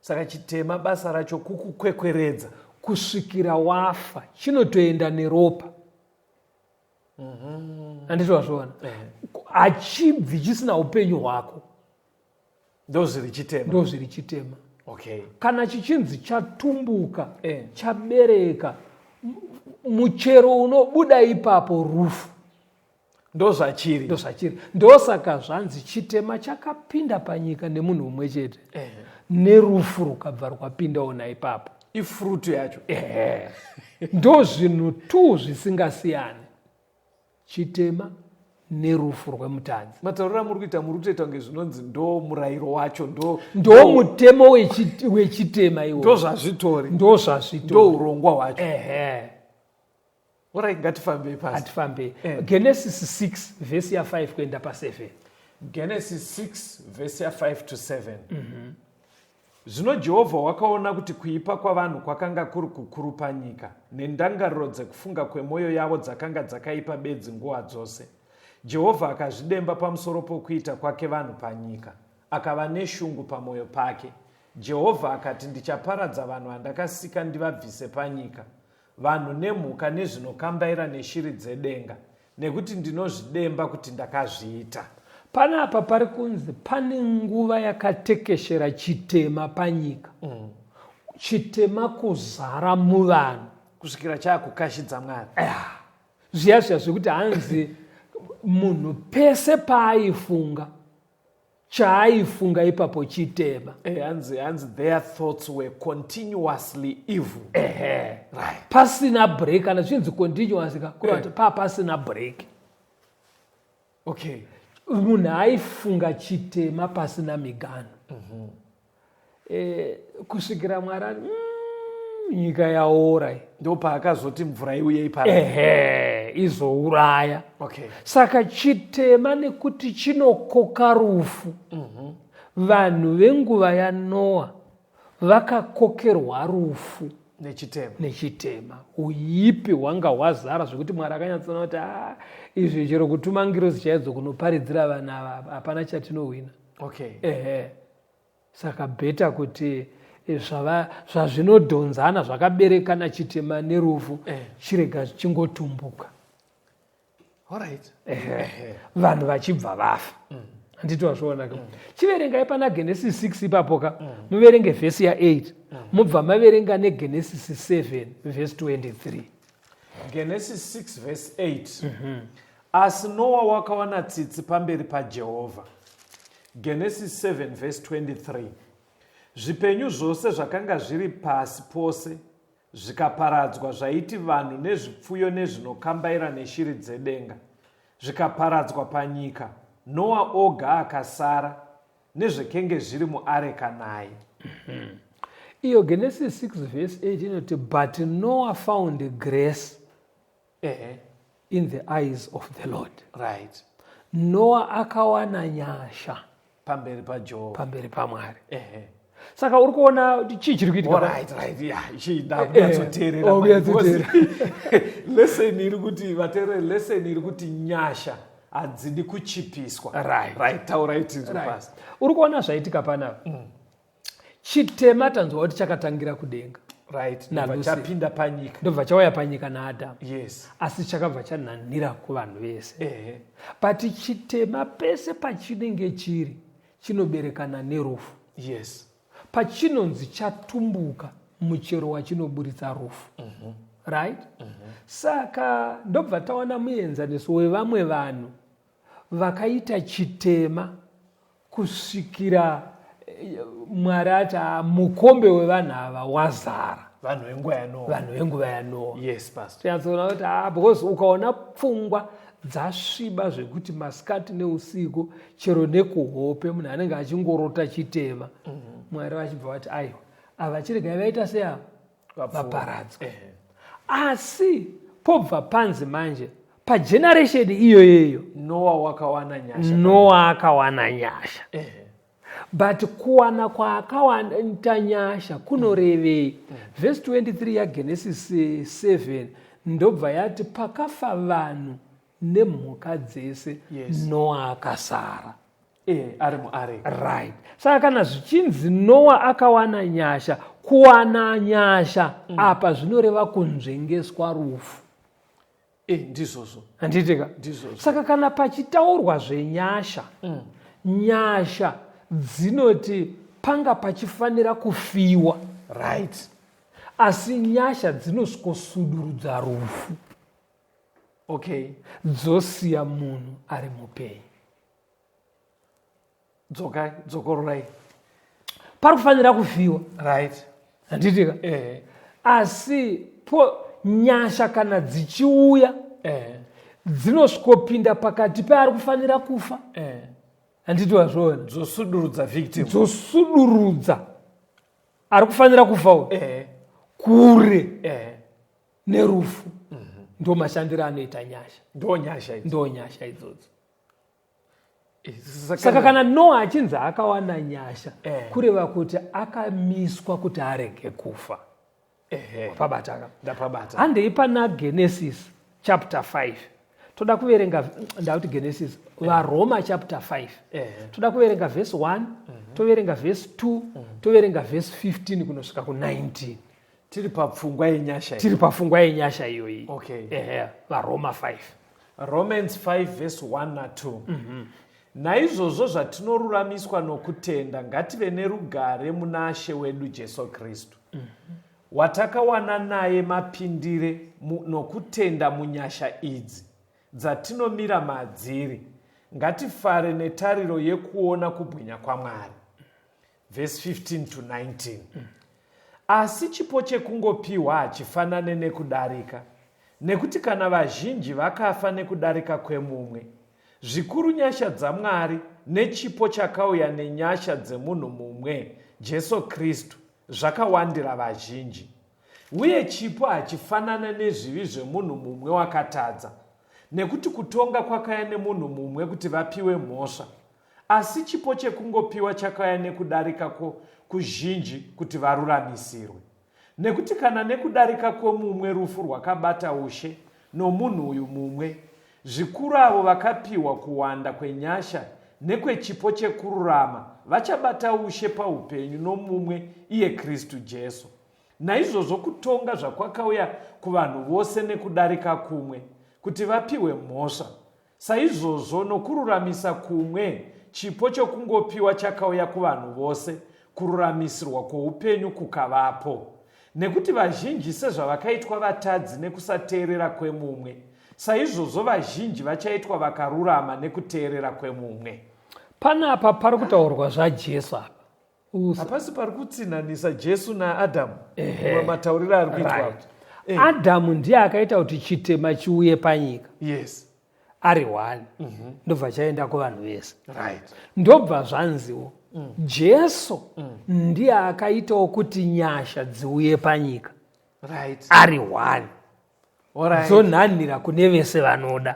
Speaker 3: Saka chitema basa racho kukukwekweredza.
Speaker 2: Kusvikira wafa. Chinotoenda neropa, handiti wazviona? Hachibvi chisina upenyu hwako.
Speaker 3: Ndo zviri chitema.
Speaker 2: Ndo zviri chitema. Kana chichinzi chatumbuka, chabereka, muchero unobuda ipapo rufu.
Speaker 3: Ndo zvachiri.
Speaker 2: Ndo zvachiri. Ndosaka zvanzi chitema chakapinda panyika nemunhu umwe chete, nerufu rukabva rwapindawo naipapo.
Speaker 3: Ifruit yacho.
Speaker 2: Ehe, ndo zvinhu tu zvisingasiyani, chitema nerufu rwemutadzi.
Speaker 3: Matauriro amuri kuita, muri kutoita kunge zvinonzi ndo murayiro wacho, ndo
Speaker 2: Ndo mutemo wechitema iwo.
Speaker 3: Ndo zvazvitori.
Speaker 2: Ndo zvazvitori.
Speaker 3: Ndo urongwa hwacho.
Speaker 2: Ehe.
Speaker 3: Alright, ngatifambei pasi.
Speaker 2: Hatifambei. Genesis 6 vhesi ya5 kuenda pa7.
Speaker 3: Genesis 6 vhesi ya5 to 7. Zvino Jehovha wakaona kuti kuipa kwavanhu kwakanga kuri kukuru panyika, nendangariro dzekufunga kwemwoyo yavo dzakanga dzakaipa bedzi nguva dzose. Jehovha akazvidemba pamusoro pokuita kwake vanhu panyika, akava neshungu pamwoyo pake. Jehovha akati, "Ndichaparadza vanhu vandakasika ndivabvise panyika, vanhu nemhuka nezvinokambaira neshiri dzedenga, nekuti ndinozvidemba kuti ndakazviita."
Speaker 2: Panapa pari kunzi pane nguva yakatekeshera chitema panyika, chitema kuzara muvanhu,
Speaker 3: kusvikira chaakukashidza Mwari.
Speaker 2: Zviya zviya zvekuti hanzi munhu pese paaifunga, chaaifunga ipapo chitema.
Speaker 3: Hanzi their thoughts were continuously evil.
Speaker 2: Ehe, pasina break. Kana zvinzi continuous ka, kureva kuti paa pasina break. Munhu aifunga chitema pasina migano, kusvikira Mwari ati, nyika yaora iyi."
Speaker 3: Ndo paakazoti mvura iuye ipara.
Speaker 2: Ehe, izouraya. Saka chitema, nekuti chinokoka rufu, vanhu venguva yaNoa vakakokerwa rufu
Speaker 3: nechitema.
Speaker 2: Nechitema. Uipi hwanga hwazara zvekuti Mwari akanyatsoona kuti, "Ah, izvi chero kutuma ngirozi chaidzo kunoparidzira vanhu ava, hapana chatinohwina." Ehe, saka better kuti zvazvinodhonzana, zvakaberekana, chitema nerufu, chirega zvichingotumbuka.
Speaker 3: Alright.
Speaker 2: Vanhu vachibva vafa, handiti wazviona ka? Chiverengai pana Genesis 6 ipapo ka, muverenge vhesi ya8, mubva maverenga neGenesis 7 vhesi 23.
Speaker 3: Genesis 6 verse 8. Asi Noa wakawana tsitsi pamberi paJehovha. Genesis 7 verse 23. Zvipenyu zvose zvakanga zviri pasi pose zvikaparadzwa, zvaiti vanhu nezvipfuyo nezvinokambaira neshiri dzedenga, zvikaparadzwa panyika. Noa oga akasara, nezvekenge zviri muareka naye.
Speaker 2: Iyo Genesis 6 verse 8 inoti, "But Noah found grace in the eyes of the Lord." Noah akawana nyasha
Speaker 3: pamberi paJehovha.
Speaker 2: Pamberi paMwari. Saka uri kuona kuti chii chiri kuitika?
Speaker 3: Alright, yeah, ichi ndakunyatsoteerera.
Speaker 2: Oh, kunyatsoteerera.
Speaker 3: Lesson iri kuti, vateereri, lesson iri kuti nyasha hadzidi kuchipiswa. Right, taurai tinzwe. Pasi.
Speaker 2: Uri kuona zvaitika panapa? Chitema tanzwa kuti chakatangira kudenga
Speaker 3: Ndobva
Speaker 2: naLucifer.
Speaker 3: Chapinda panyika.
Speaker 2: Ndobva chauya panyika naAdhamu, asi chakabva chanhanhira kuvanhu vese. But chitema pese pachinenge chiri, chinoberekana nerufu. Pachinonzi chatumbuka, muchero wachinoburitsa rufu, right? Saka ndobva tawana muenzaniso wevamwe vanhu vakaita chitema kusvikira Mwari ati, "Ah, mukombe wevanhu ava wazara."
Speaker 3: Vanhu venguva yaNoa.
Speaker 2: Vanhu venguva yaNoa.
Speaker 3: Yes, pastor.
Speaker 2: Tinyatsoona kuti, ah, because ukaona pfungwa Dzasviba zvekuti masikati neusiku chero nekuhope munhu anenge achingorota chitema. Mwari vachibva vati aiwa, ava chiregai vaita seava vaparadzwe. Asi pobva panzi manje pageneration iyoyeyo
Speaker 3: Noa wakawana nyasha.
Speaker 2: Noa akawana nyasha. But kuwana kwaakawana nyasha kunorevei? Vhesi 23 yaGenesis 7 ndobva yati pakafa vanhu nemhuka dzese, Noa akasara.
Speaker 3: Ari muareka.
Speaker 2: Right. Saka kana zvichinzi Noa akawana nyasha, kuwana nyasha apa zvinoreva kunzvengeswa rufu.
Speaker 3: Ndizvozvo.
Speaker 2: Handitika?
Speaker 3: Ndizvozvo.
Speaker 2: Saka kana pachitaurwa zvenyasha, nyasha dzinoti panga pachifanira kufiwa. Asi nyasha dzinosvikosudurudza rufu. Dzosiya munhu ari mupenyu.
Speaker 3: Dzokai, dzokororai.
Speaker 2: Pari kufanira kufiwa. Handitika? Asi po nyasha kana dzichiuya, dzinosvikopinda pakati peari kufanira kufa. Handiti wazviona?
Speaker 3: Dzosudurudza victim.
Speaker 2: Dzosudurudza ari kufanira kufa uyu. Kure nerufu. Ndo mashandiro anoita nyasha.
Speaker 3: Ndo nyasha idzo.
Speaker 2: Ndo nyasha idzodzo. Saka kana Noa achinzi akawana nyasha, kureva kuti akamiswa kuti arege kufa. Pabataka.
Speaker 3: Ndapabata.
Speaker 2: Handei pana Genesis chapter 5. Toda kuverenga, ndakuti Genesis, vaRoma chapter 5. Toda kuverenga verse 1, toverenga verse 2, toverenga verse 15 kunosvika ku19.
Speaker 3: Tiri papfungwa yenyasha.
Speaker 2: Tiri pafungwa yenyasha iyoyi.
Speaker 3: Okay.
Speaker 2: Ehe, vaRoma 5.
Speaker 3: Romans 5 verse 1 na2. Naizvozvo zvatinoruramiswa nokutenda, ngative nerugare muna She wedu Jesu Kristu, watakawana naye mapindire nokutenda munyasha idzi dzatinomira madziri. Ngatifare netariro yekuona kubwinya kwaMwari. Vhesi 15 to 19. Asi chipo chekungopiwa hachifanane nekudarika, nekuti kana vazhinji vakafa nekudarika kwemumwe, zvikuru nyasha dzaMwari nechipo chakauya nenyasha dzemunhu mumwe, Jesu Kristu, zvakawandira vazhinji. Uye chipo hachifanana nezvivi zvemunhu mumwe wakatadza, nekuti kutonga kwakauya nemunhu mumwe kuti vapiwe mhosva, asi chipo chekungopiwa chakauya nekudarika kuzhinji kuti varuramisirwe. Nekuti kana nekudarika kwomumwe rufu rwakabata ushe nomunhu uyu mumwe, zvikuru avo vakapiwa kuwanda kwenyasha nekwechipo chekururama vachabata ushe paupenyu nomumwe, iye Kristu Jesu. Naizvozvo kutonga zvakwakauya kuvanhu vose nekudarika kumwe kuti vapiwe mhosva, saizvozvo nokururamisa kumwe chipo chokungopiwa chakauya kuvanhu vose, kururamisirwa kwoupenyu kukavapo. Nekuti vazhinji sezvavakaitwa vatadzi nekusateerera kwemumwe, saizvozvo vazhinji vachaitwa vakarurama nekuteerera kwemumwe.
Speaker 2: Panapa pari kutaurwa zvaJesu apa.
Speaker 3: Hapasi pari kutsinhanisa Jesu naAdhamu matauriro ari kuitwa?
Speaker 2: Adhamu ndiye akaita kuti chitema chiuye panyika. Ari one, ndobva chaenda kuvanhu vese. Ndobva zvanziwo Jesu ndiye akaitawo kuti nyasha dziuye panyika. Ari one, dzonhanhira kune vese vanoda.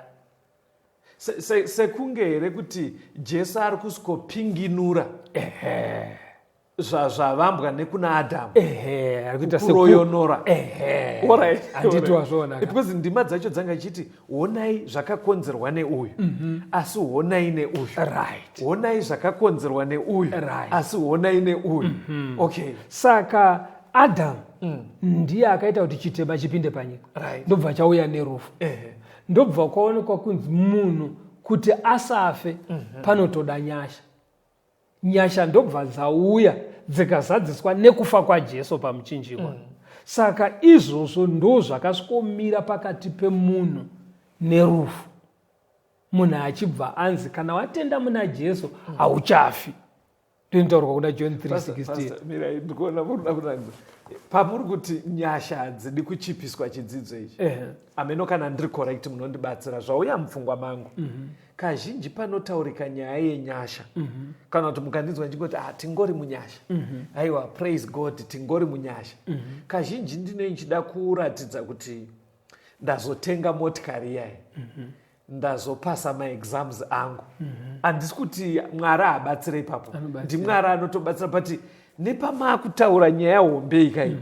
Speaker 3: Sekunge here kuti Jesu ari kusvikopinginura zvavambwa nekuna Adhamu?
Speaker 2: Ehe, ari kuita
Speaker 3: Kuroyonora.
Speaker 2: Ehe. Handiti wazviona ka?
Speaker 3: Because ndima dzacho dzanga ichiti honai zvakakonzerwa neuyu, asi honai neuyu. Honai zvakakonzerwa neuyu, asi honai neuyu. Okay.
Speaker 2: Saka Adhamu ndiye akaita kuti chitema chipinde panyika. Ndobva chauya nerufu. Ndobva kwaonekwa kunzi munhu kuti asafe panotoda nyasha. Nyasha ndobva dzauya dzikazadziswa nekufa kwaJesu pamuchinjikwa. Saka izvozvo ndo zvakasvikomira pakati pemunhu nerufu, munhu achibva anzi kana watenda muna Jesu hauchafi. Ndoinotaurwa kuna John 3:16.
Speaker 3: Mirai, ndikuona murikuda kunanza pamuri kuti nyasha hadzidi kuchipiswa chidzidzo ichi. Ameno kana ndiri correct, munondibatsira. Zvauya mupfungwa mangu, kazhinji panotaurika nyaya yenyasha, kana kuti mukandinzwa ndichingoti, ah, tingori munyasha, aiwa, praise God, tingori munyasha, kazhinji ndinenge ndichida kuratidza kuti ndazotenga motikari iyai, ndazopasa maexams angu. Handisi kuti Mwari haabatsire ipapo.
Speaker 2: Anobatsira.
Speaker 3: NdiMwari anotobatsira, but nepamaakutaura nyaya hombe ikai,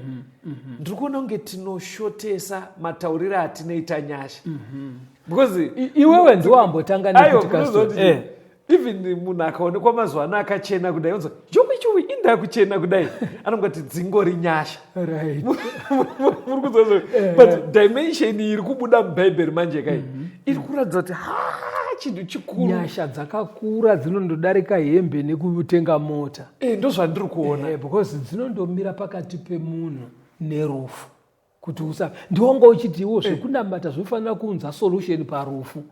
Speaker 3: ndiri kuona kunge tinoshotesa matauriro atinoita nyasha, because
Speaker 2: Iwewe ndiwambotanga
Speaker 3: aiwa,
Speaker 2: nekuti Castor,
Speaker 3: munozoti even munhu akaonekwa mazuva ano akachena kudai, onzwa chuwi chuwi, indaa kuchena kudai, anongoti dzingori nyasha. Muri kunzwa? But dimension iri kubuda mubhaibheri manje kai iri kuratidza kuti ha, chinhu chikuru.
Speaker 2: Nyasha dzakakura, dzinondodarika hembe nekutenga mota.
Speaker 3: Eh, ndo zvandiri kuona.
Speaker 2: Because dzinondomira pakati pemunhu nerufu kuti usa ndiwonga uchiti iwo zvekunamata zvinofanira kuunza solution parufu.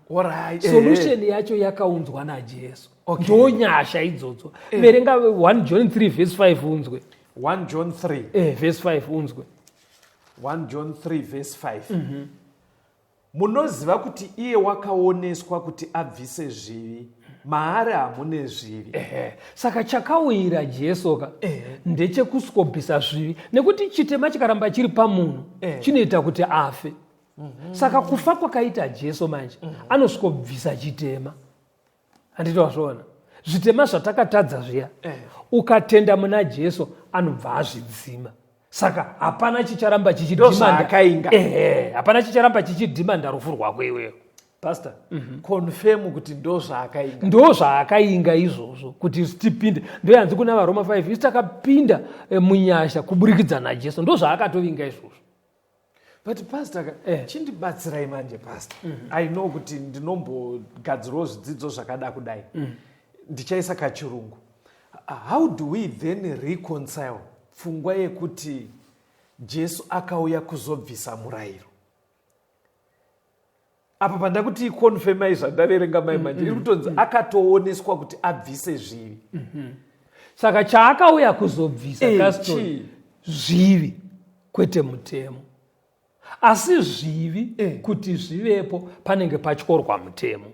Speaker 2: Solution yacho yakaunzwa naJesu. Ndo nyasha idzodzo. Verenga 1 John 3 verse 5 unzwe.
Speaker 3: 1 John 3.
Speaker 2: Verse 5 unzwe.
Speaker 3: 1 John 3 verse 5: Munoziva kuti iye wakaoneswa kuti abvise zvivi, maari hamune zvivi.
Speaker 2: Ehe. Saka chakauyira Jesu ka ndechekusikobvisa zvivi, nekuti chitema chikaramba chiri pamunhu chinoita kuti afe. Saka kufa kwakaita Jesu manje, anosvikobvisa chitema, handiti wazviona? Zvitema zvatakatadza zviya, ukatenda muna Jesu anobva azvidzima. Saka hapana chicharamba
Speaker 3: Ndozvaakainga.
Speaker 2: Ehe, hapana chicharamba chichidhimanda rufu rwako iweyo.
Speaker 3: Pastor, confirm kuti ndo zvaakainga.
Speaker 2: Ndo zvaakainga izvozvo kuti tipinde. Ndoyanzi kuna vaRoma 5, isu takapinda munyasha kuburikidza naJesu. Ndo zvaakatovinga izvozvo.
Speaker 3: But pastor ka, chindibatsirai manje, pastor. I know kuti ndinombogadzirawo zvidzidzo zvakada kudai, ndichaisa kachirungu. How do we then reconcile pfungwa yekuti Jesu akauya kuzobvisa murayiro? Apa pandakuti iconfirmai zvandaverenga mai manje, iri kutonzi akatooneswa kuti abvise zvivi.
Speaker 2: Saka chaakauya kuzobvisa, Caston,
Speaker 3: chii?
Speaker 2: zvivi, kwete mutemo. Asi zvivi kuti zvivepo panenge patyorwa mutemo,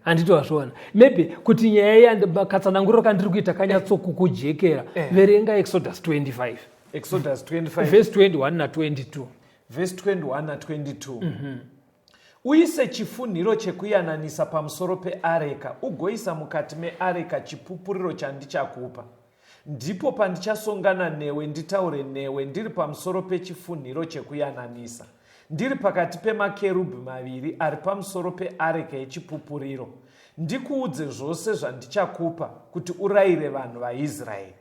Speaker 2: handiti wazviona? Maybe kuti nyaya iya, katsananguriro kandiri kuita kanyatsokukujekera, verenga Exodus 25.
Speaker 3: Exodus 25.
Speaker 2: Verse 21 na22.
Speaker 3: Verse 21 na22: Uise chifunhiro chekuyananisa pamusoro peareka, ugoisa mukati meareka chipupuriro chandichakupa. Ndipo pandichasongana newe nditaure newe ndiri pamusoro pechifunhiro chekuyananisa, ndiri pakati pemakerubhi maviri ari pamusoro peareka yechipupuriro, ndikuudze zvose zvandichakupa kuti urayire vanhu vaIsraeri.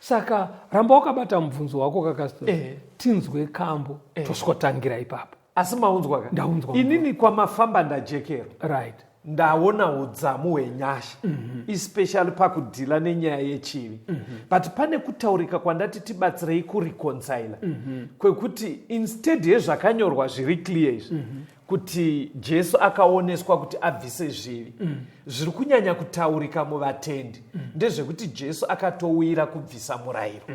Speaker 2: Saka ramba wakabata mubvunzo wako kaCaston, tinzwe kambo, tosvikotangira ipapo.
Speaker 3: Asi maunzwa ka?
Speaker 2: Ndaunzwa.
Speaker 3: Inini kwamafamba ndajekero. Ndaona udzamu hwenyasha, especially pakudhila nenyaya yechivi. But pane kutaurika kwandati tibatsirei kureconcila, kwekuti instead yezvakanyorwa zviri clear izvi kuti Jesu akaoneswa kuti abvise zvivi, zviri kunyanya kutaurika muvatendi ndezvekuti Jesu akatowira kubvisa murayiro.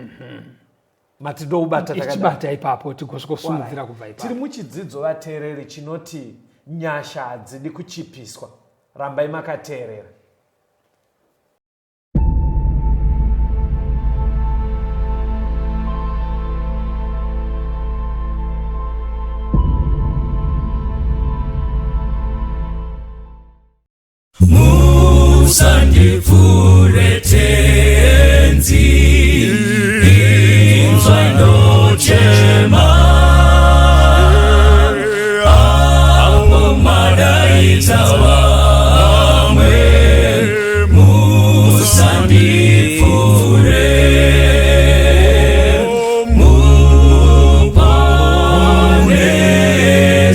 Speaker 3: Mati ndoubata takadaro?
Speaker 2: Ichibata ipapo, tigosvikosumudzira kubva ipapo.
Speaker 3: Tiri muchidzidzo, vateereri, chinoti nyasha hadzidi kuchipiswa. Rambai makateerera.
Speaker 1: Musandipfuure Tenzi, inzwa ndochema apo madaidza vamwe, musandipfuure,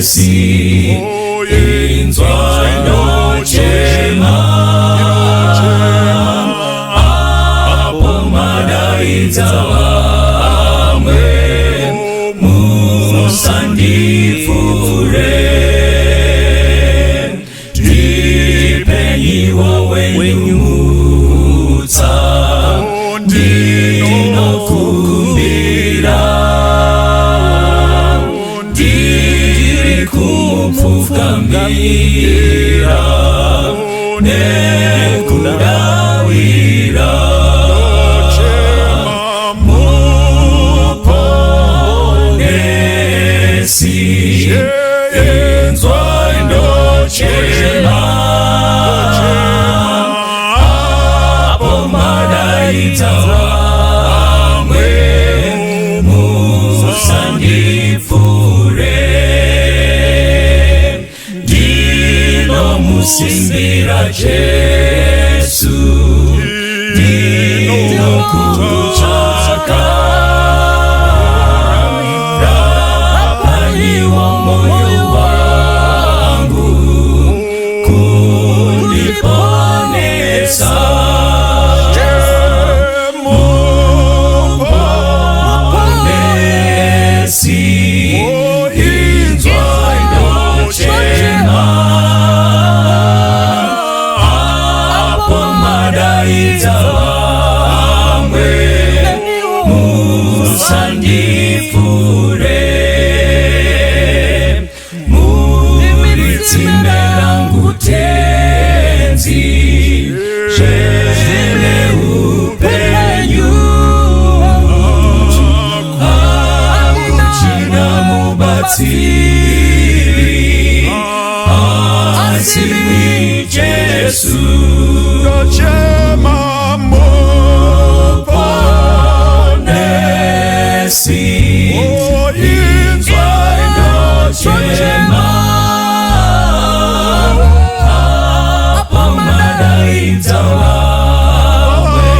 Speaker 1: Muponesi, inzwa ndochema apo madaidza vamwe, musandipfuure, ndipenyiwo wenyu mutsa. Nekudavira, nekudavira, Muponesi, inzwai ndochema, apo madaidza vamwe, musandipfuure. Ndinomusimbira Jesu, ndinokutsvaka, rapaiwo moyo wangu kundiponesa. Muponesi, inzwai ndochema, apo madaidza vamwe, musandipfuure. Muri tsime rangu Tenzi, zvene upenyu, hakuchina mubatsiri asi Jesu.
Speaker 4: Ndochema.
Speaker 1: Muponesi, inzwai ndochema, apo madaidza vamwe,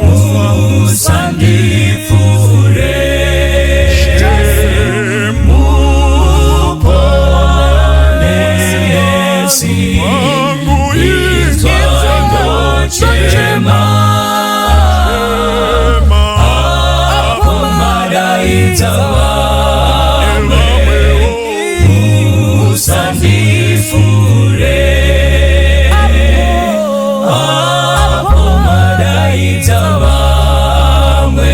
Speaker 1: musandipfuure. Muponesi, inzwai ndochema, apo madaidza vamwe, musandipfuure. Apo madaidza vamwe,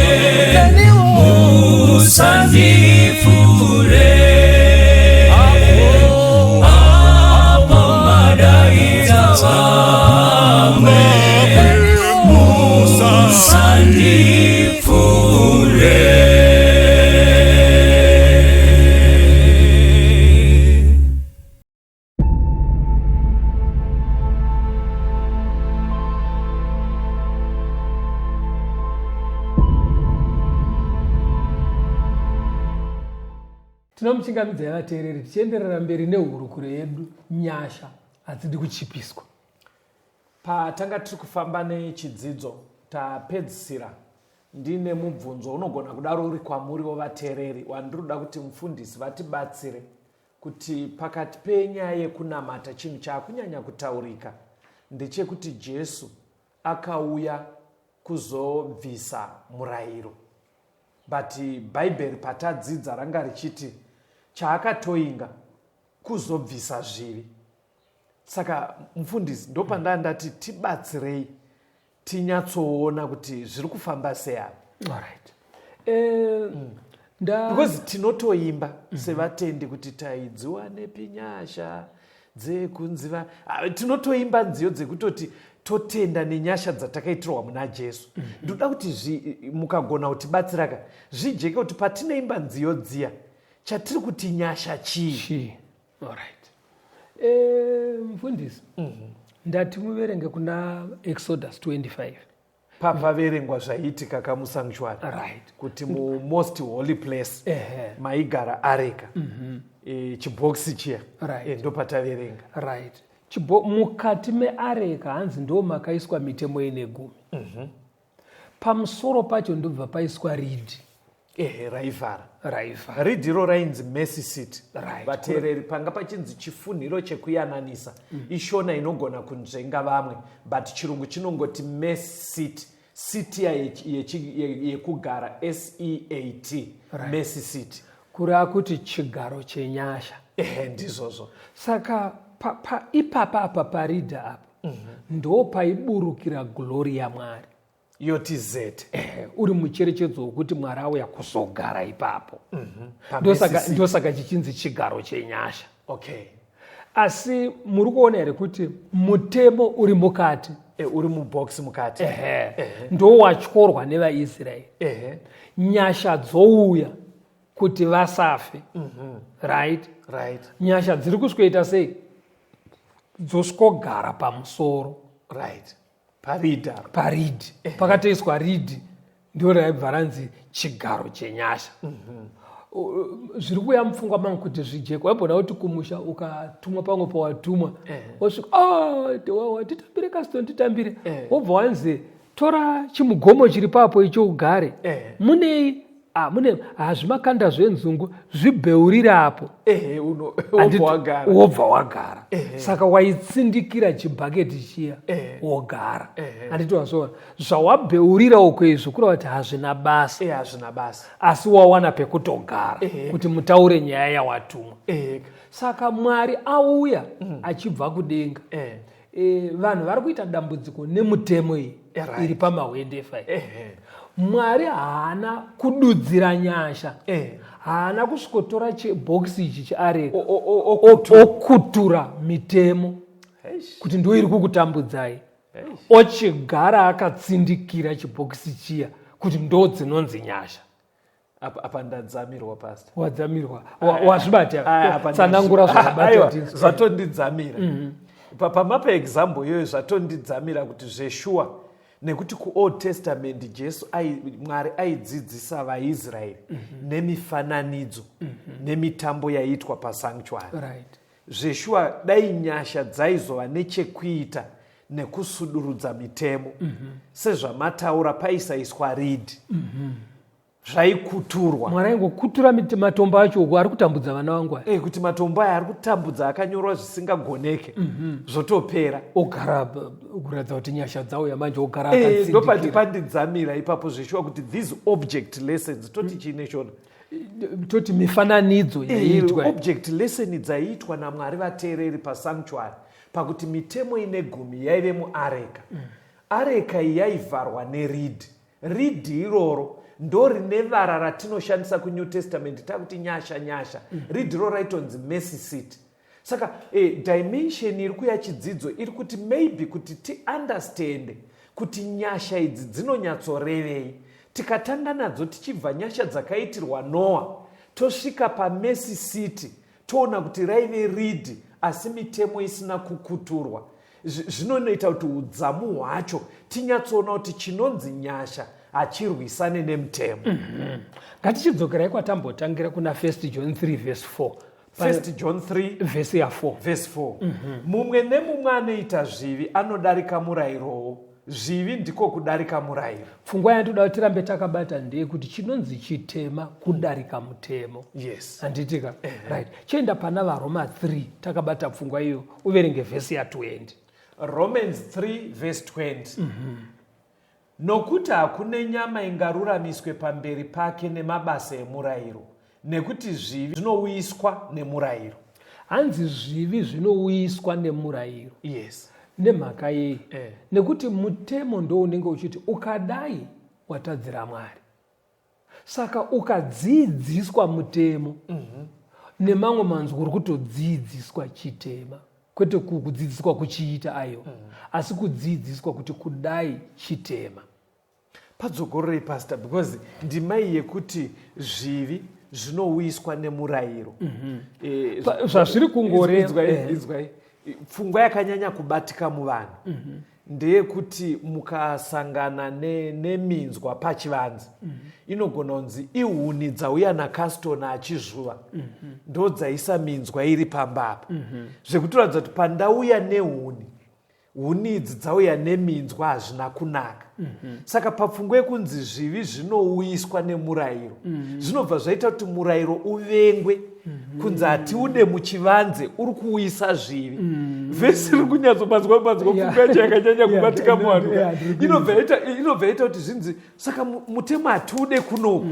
Speaker 1: musandipfuure. Apo madaidza vamwe, musandipfuure.
Speaker 2: Tinomuchingamidzai vateereri, tichienderera mberi nehurukuro yedu, nyasha hadzidi kuchipiswa.
Speaker 3: Patanga tiri kufamba nechidzidzo tapedzisira, ndine mubvunzo unogona kudaro uri kwamuriwo vateereri, wandiri kuda kuti mufundisi vatibatsire kuti pakati penyaya yekunamata, chinhu chaakunyanya kutaurika ndechekuti Jesu akauya kuzobvisa murayiro, but Bhaibheri patadzidza ranga richiti chaakatoinga kuzobvisa zvivi. Saka mufundisi, ndopandaa ndati tibatsirei tinyatsoona kuti zviri kufamba sei apa.
Speaker 2: Alright. Nda
Speaker 3: Because tinotoimba sevatendi kuti taidziwa nepi nyasha dzekunziva. Ah, tinotoimba nziyo dzekutoti totenda nenyasha dzatakaitirwa muna Jesu. Ndoda kuti mukagona kutibatsiraka zvijeke kuti patinoimba nziyo dziya, chatiri kuti nyasha chii?
Speaker 2: Chii? Alright. Mufundisi, ndati muverenge kuna Exodus 25.
Speaker 3: Papaverengwa zvaiitika kamusanctuary, kuti mumost holy place maigara areka, chibhokisi chiya. Ndopataverenga.
Speaker 2: Right. Mukati meareka hanzi ndo makaiswa mitemo ine gumi. Pamusoro pacho ndobva paiswa ridhi.
Speaker 3: Ehe, raivhara.
Speaker 2: Raivhara.
Speaker 3: Ridhiro rainzi mercy seat. Vateereri, panga pachinzi chifunhiro chekuyananisa. Ishona inogona kunzvenga vamwe, but chirungu chinongoti mercy seat, seat ya yekugara, seat. Mercy seat.
Speaker 2: Kureva kuti chigaro chenyasha.
Speaker 3: Ehe, ndizvozvo.
Speaker 2: Saka ipapa apa paridha apa ndo paiburukira glory yaMwari.
Speaker 3: Yoti zete.
Speaker 2: Ehe, uri mucherechedzo wekuti Mwari auya kuzogara ipapo.
Speaker 3: Pa
Speaker 2: Ndosaka
Speaker 3: mercy seat.
Speaker 2: Ndosaka chichinzi chigaro chenyasha. Asi muri kuona here kuti mutemo uri mukati?
Speaker 3: E, uri mubox mukati.
Speaker 2: Ehe, ndowatyorwa nevaIsraeri. Nyasha dzouya kuti vasafe. Right?
Speaker 3: Right.
Speaker 2: Nyasha dziri kusvikoita sei? Dzosvikogara pamusoro.
Speaker 3: Right, paridhi apa.
Speaker 2: Paridhi pakatoiswa ridhi, ndo raibva ranzi chigaro chenyasha. Zviri kuuya mupfungwa mangu kuti zvijeko, waimboona kuti kumusha ukatumwa pamwe pawatumwa, wosvika, "Ah, titambire kaston, titambire," wobva wanzi, "Tora chimugomo chiri papo icho ugare." Munei? Ah, mune hazvimakanda zvenzungu, zvibheurire apo.
Speaker 3: Ehe, wobva wagara.
Speaker 2: Wobva wagara. Saka waitsindikira chibhaketi chiya, wogara. Handiti wazviona zvawabheurira uko izvo? Kureva kuti hazvina basa.
Speaker 3: Hazvina basa.
Speaker 2: Asi wawana pekutogara kuti mutaure nyaya yawatumwa. Saka Mwari auya achibva kudenga. Vanhu vari kuita dambudziko nemutemo iyi iri pamahwendefa iyi. Mwari haana kududzira nyasha, haana kusvikotora chibhokisi ichi cheareka okutura mitemo kuti ndo iri kukutambudzai, ochigara akatsindikira chibhokisi chiya kuti ndo dzinonzi nyasha.
Speaker 3: Apa ndadzamirwa, pastor.
Speaker 2: Wadzamirwa, wazvibata. Tsanangura zvakabata.
Speaker 3: Zvatondidzamira. Pamapa example iyoyo, zvatondidzamira kuti zveshuwa, nekuti kuOld Testament Jesu Mwari aidzidzisa vaIsraeri nemifananidzo nemitambo yaiitwa pasanctuary. Zveshuwa, dai nyasha dzaizova nechekuita nekusudurudza mitemo sezvamataura, paisaiswa ridhi, zvaikuturwa.
Speaker 2: Mwari aingokutura matombo acho uko ari kutambudza vana vangu aya.
Speaker 3: Kuti matombo aya ari kutambudza akanyorwa zvisingagoneke, zvotopera.
Speaker 2: Ogara kuratidza kuti nyasha dzauya manje, ogara
Speaker 3: Ndopati
Speaker 2: akatsindikira.
Speaker 3: Pandidzamira ipapo zveshuwa, kuti these object lessons, toti chiine shona?
Speaker 2: Toti mifananidzo yaiitwa.
Speaker 3: Object lesson dzaiitwa naMwari, vateereri, pasanctuary, pakuti mitemo ine gumi yaive muareka. Areka iyi yaivharwa neridhi. Ridhi iroro ndo rine vara ratinoshandisa kuNew Testament takuti nyasha, nyasha. Ridhi iro raitonzi mercy seat. Saka dimension iri kuya, chidzidzo iri kuti maybe kuti tiunderstande kuti nyasha idzi dzinonyatsorevei, tikatanga nadzo tichibva nyasha dzakaitirwa Noa, tosvika pamercy seat, toona kuti raive ridhi asi mitemo isina kukuturwa. Zvinonoita kuti udzamu hwacho tinyatsoona kuti chinonzi nyasha hachirwisane nemutemo.
Speaker 2: Ngatichidzokerai kwatambotangira, kuna 1 John 3 verse 4.
Speaker 3: 1 John 3
Speaker 2: vhesi ya4.
Speaker 3: Verse 4: Mumwe nemumwe anoita zvivi anodarika murayirowo, zvivi ndiko kudarika murayiro.
Speaker 2: Pfungwa yandoda kuti tirambe takabata ndeyekuti chinonzi chitema kudarika mutemo. Handitika? Right, chienda pana vaRoma 3 takabata pfungwa iyo, uverenge vhesi ya20.
Speaker 3: Romans 3 verse 20: Nokuti hakune nyama ingaruramiswe pamberi pake nemabasa emurayiro, nekuti zvivi zvinouyiswa nemurayiro.
Speaker 2: Hanzi zvivi zvinouyiswa nemurayiro. Nemhaka yei? Nekuti mutemo ndo unenge uchiti ukadai watadzira Mwari. Saka ukadzidziswa mutemo, nemamwe manzwi uri kutodzidziswa chitema, kwete kudzidziswa kuchiita, aiwa, asi kudzidziswa kuti kudai chitema.
Speaker 3: Padzokororei, pastor, because ndimai yekuti zvivi zvinouyiswa nemurayiro.
Speaker 2: Zvazviri kungoreva
Speaker 3: Inzwai, inzwai. Pfungwa yakanyanya kubatika muvanhu ndeyekuti mukasangana neminzwa pachivanze, inogona kunzi ihuni dzauya naCaston achizvuva, ndo dzaisa minzwa iri pamba apa, zvekutoratidza kuti pandauya nehuni, huni idzi dzauya neminzwa, hazvina kunaka. Saka papfungwa yekunzi zvivi zvinouyiswa nemurayiro, zvinobva zvaita kuti murayiro uvengwe, kunzi hatiude muchivanze, uri kuuyisa zvivi. Vhesi riri kunyatsomanzwa manzwa. Pfungwa yacho yakanyanya kubatika muvanhu inobva yaita kuti zvinzi saka mutemo hatiude kunoku,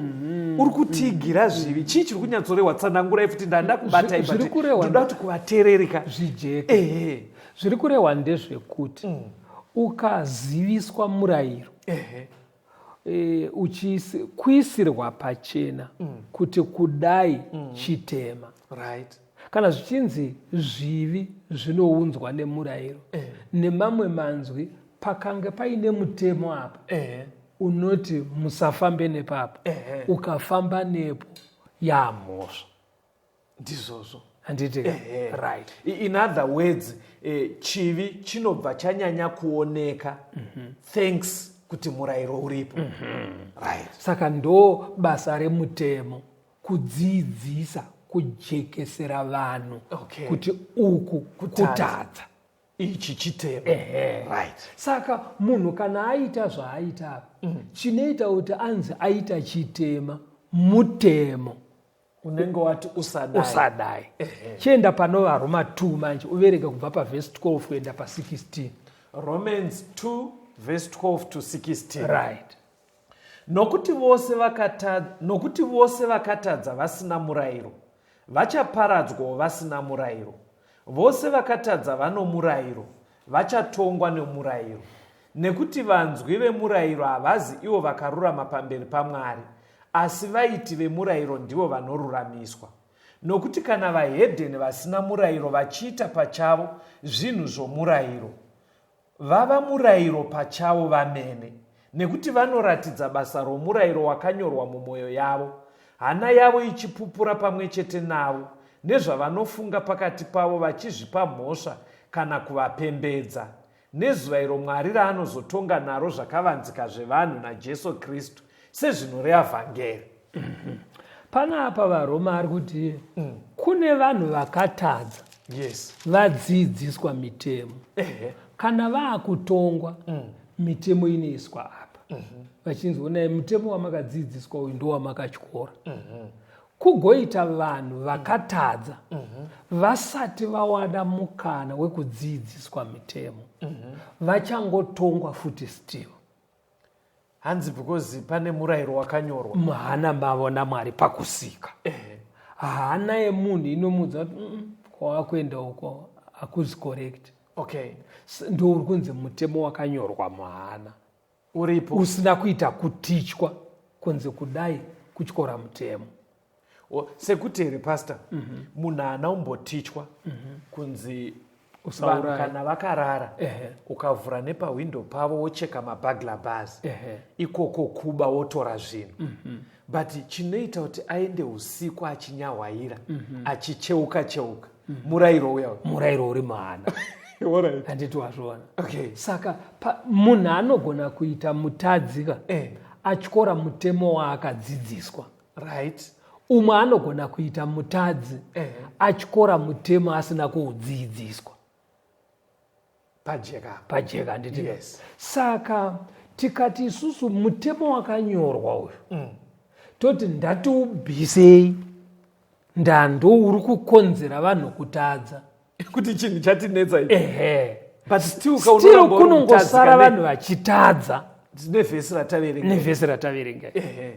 Speaker 3: uri kutigira zvivi. Chii chiri kunyatsorehwa? Tsanangurai futi, ndanda kubata.
Speaker 2: Zviri kurehwa
Speaker 3: Ndoda kuti kuvateererika
Speaker 2: zvijeke. Zviri kurehwa ndezvekuti ukaziviswa murayiro, kuisirwa pachena kuti kudai chitema. Kana zvichinzi zvivi zvinounzwa nemurayiro, nemamwe manzwi, pakange paine mutemo apa unoti musafambe nepapa, ukafamba nepo yamhosva.
Speaker 3: Ndizvozvo.
Speaker 2: Handiti? Right.
Speaker 3: In other words, chivi chinobva chanyanya kuoneka thanks kuti murayiro uripo. Right.
Speaker 2: Saka ndo basa remutemo, kudzidzisa, kujekesera vanhu kuti uku kutadza,
Speaker 3: ichi chitema. Right.
Speaker 2: Saka munhu kana aita zvaaita apa, chinoita kuti anzi aita chitema mutemo
Speaker 3: unenge wati usadai.
Speaker 2: Usadai. Chienda panova Roma 2 manje, uverenge kubva pavhesi 12 kuenda pa16.
Speaker 3: Romans 2 verse 12 to 16.
Speaker 2: Right.
Speaker 3: Nokuti vose vakatadza vasina murayiro vachaparadzwawo vasina murayiro. Vose vakatadza vano murayiro vachatongwa nemurayiro. Nekuti vanzwi vemurayiro havazi ivo vakarurama pamberi paMwari, asi vaiti vemurayiro ndivo vanoruramiswa. Nokuti kana vahedheni vasina murayiro vachiita pachavo zvinhu zvomurayiro, vava murayiro pachavo vamene, nekuti vanoratidza basa romurayiro wakanyorwa mumwoyo yavo, hana yavo ichipupura pamwe chete navo nezvavanofunga pakati pavo, vachizvipa mhosva kana kuvapembedza, nezuva iro Mwari raanozotonga naro zvakavanzika zvevanhu naJesu Kristu sezvinoreva vhangeri.
Speaker 2: Panapa vaRoma ari kuti kune vanhu vakatadza vadzidziswa mitemo. Kana vaakutongwa, mitemo inoiswa apa, vachinzi onai, mutemo wamakadzidziswa uyu ndowamakatyora. Kugoita vanhu vakatadza vasati vawana mukana wekudzidziswa mitemo, vachangotongwa futi still.
Speaker 3: Hanzi because pane murayiro wakanyorwa
Speaker 2: muhana mavo naMwari pakusika. Hana yemunhu inomuudza kuti, kwawakuenda uko hakuzi correct." Ndo uri kunzi mutemo wakanyorwa muhana
Speaker 3: uripo,
Speaker 2: usina kuita kutichwa kunzi kudai kutyora mutemo.
Speaker 3: Sekuti here, pastor, munhu haana umbotichwa kunzi
Speaker 2: Usauraya.
Speaker 3: Vanhu kana vakarara, ukavhura nepahwindo pavo wocheka maburglar bars, ikoko kuba, wotora zvinhu. But chinoita kuti aende usiku achinyahwaira, achicheuka cheuka, murayiro uya.
Speaker 2: Murayiro uri muhana, handiti wazviona? Saka munhu anogona kuita mutadzika atyora mutemo waakadzidziswa. Umwe anogona kuita mutadzi atyora mutemo asina kuudzidziswa.
Speaker 3: Pajeka.
Speaker 2: Pajeka, handiti?
Speaker 3: Yes.
Speaker 2: Saka tikati isusu mutemo wakanyorwa uyu, toti ndatiubvisei, ndando uri kukonzera vanhu kutadza.
Speaker 3: Kuti chinhu chatinetsa ichi. But still
Speaker 2: Still
Speaker 3: kaunoramba uri
Speaker 2: kunongosara
Speaker 3: mutadzi
Speaker 2: vanhu vachitadza.
Speaker 3: Nevhesi rataverenga.
Speaker 2: Nevhesi rataverenga,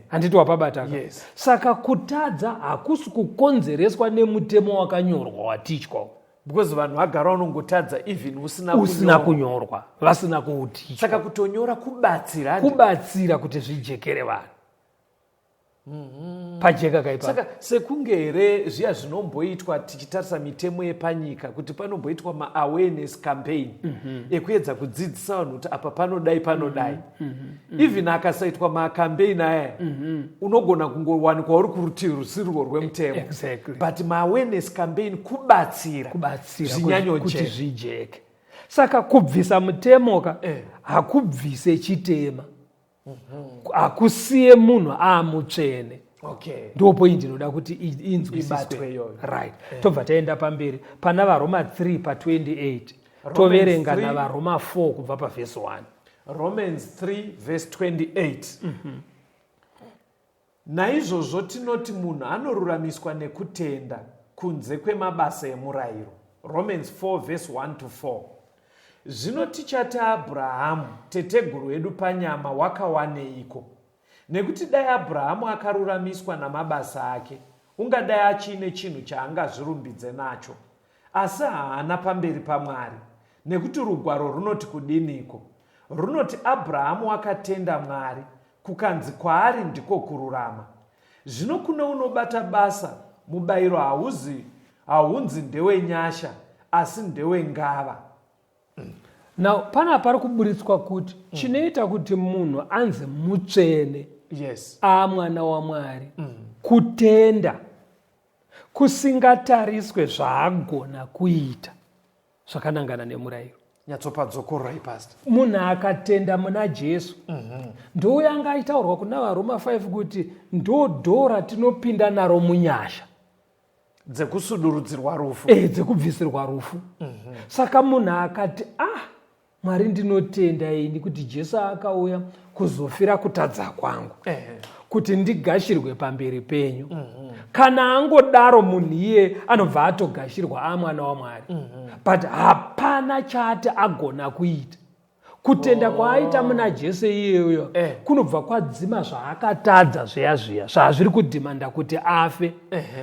Speaker 2: handiti wapabata?
Speaker 3: Yes.
Speaker 2: Saka kutadza hakusi kukonzereswa nemutemo wakanyorwa watichwa,
Speaker 3: because vanhu vagara vanongotadza even usina
Speaker 2: usina
Speaker 3: kunyorwa.
Speaker 2: Kunyorwa, vasina kuutichwa.
Speaker 3: Saka kutonyora kubatsira, handi?
Speaker 2: Kubatsira kuti zvijekere vanhu. Pajeka kaipa.
Speaker 3: Saka sekunge here zviya zvinomboitwa tichitarisa mitemo yepanyika, kuti panomboitwa maawareness campaign ekuedza kudzidzisa vanhu kuti apa panodai, panodai? Even akasaitwa macampaign aya, unogona kungowanikwa uri kurutivi rusirwo rwemutemo. But maawareness campaign kubatsira
Speaker 2: Kubatsira kuti
Speaker 3: zvinyanyojeka.
Speaker 2: zvijeke. Saka kubvisa mutemo ka hakubvise chitema, hakusiye munhu aamutsvene. Ndo point inoda kuti inzwisiswe.
Speaker 3: Ibatwe iyoyo.
Speaker 2: Right, tobva taenda pamberi pana vaRoma 3 pa28, toverenga
Speaker 3: 3
Speaker 2: naVaRoma 4 kubva pavhesi 1.
Speaker 3: Romans 3 verse 28. Naizvozvo tinoti munhu anoruramiswa nekutenda kunze kwemabasa emurayiro. Romans 4 verse 1 to 4. Zvino tichati Abrahamu teteguru wedu panyama wakawaneiko? Nekuti dai Abrahamu akaruramiswa namabasa ake, ungadai achiine chinhu chaangazvirumbidze nacho, asi haana pamberi paMwari. Nekuti rugwaro runoti kudiniko? Runoti, Abrahamu wakatenda Mwari, kukanzi kwaari ndiko kururama. Zvino kune unobata basa, mubayiro hauzi. Haunzi ndewenyasha asi ndewengava.
Speaker 2: Now pana pari kuburitswa kuti chinoita kuti munhu anzi mutsvene, amwana waMwari, kutenda kusingatariswe zvaagona kuita zvakanangana nemurayiro.
Speaker 3: Nyatsopadzokorora, Pastor.
Speaker 2: Munhu akatenda muna Jesu, ndouya anga achitaurwa kuna vaRoma 5 kuti ndo door ratinopinda naro munyasha
Speaker 3: dzekusudurudzirwa rufu.
Speaker 2: Dzekubvisirwa rufu. Saka munhu akati, "Ah, Mwari, ndinotenda ini kuti Jesu akauya kuzofira kutadza kwangu kuti ndigashirwe pamberi penyu," kana angodaro munhu iye anobva atogashirwa amwana waMwari, but hapana chaati agona kuita. Kutenda kwaaita muna Jesu iyeyo kunobva kwadzima zvaakatadza zviya zviya zvazviri kudhimanda kuti afe,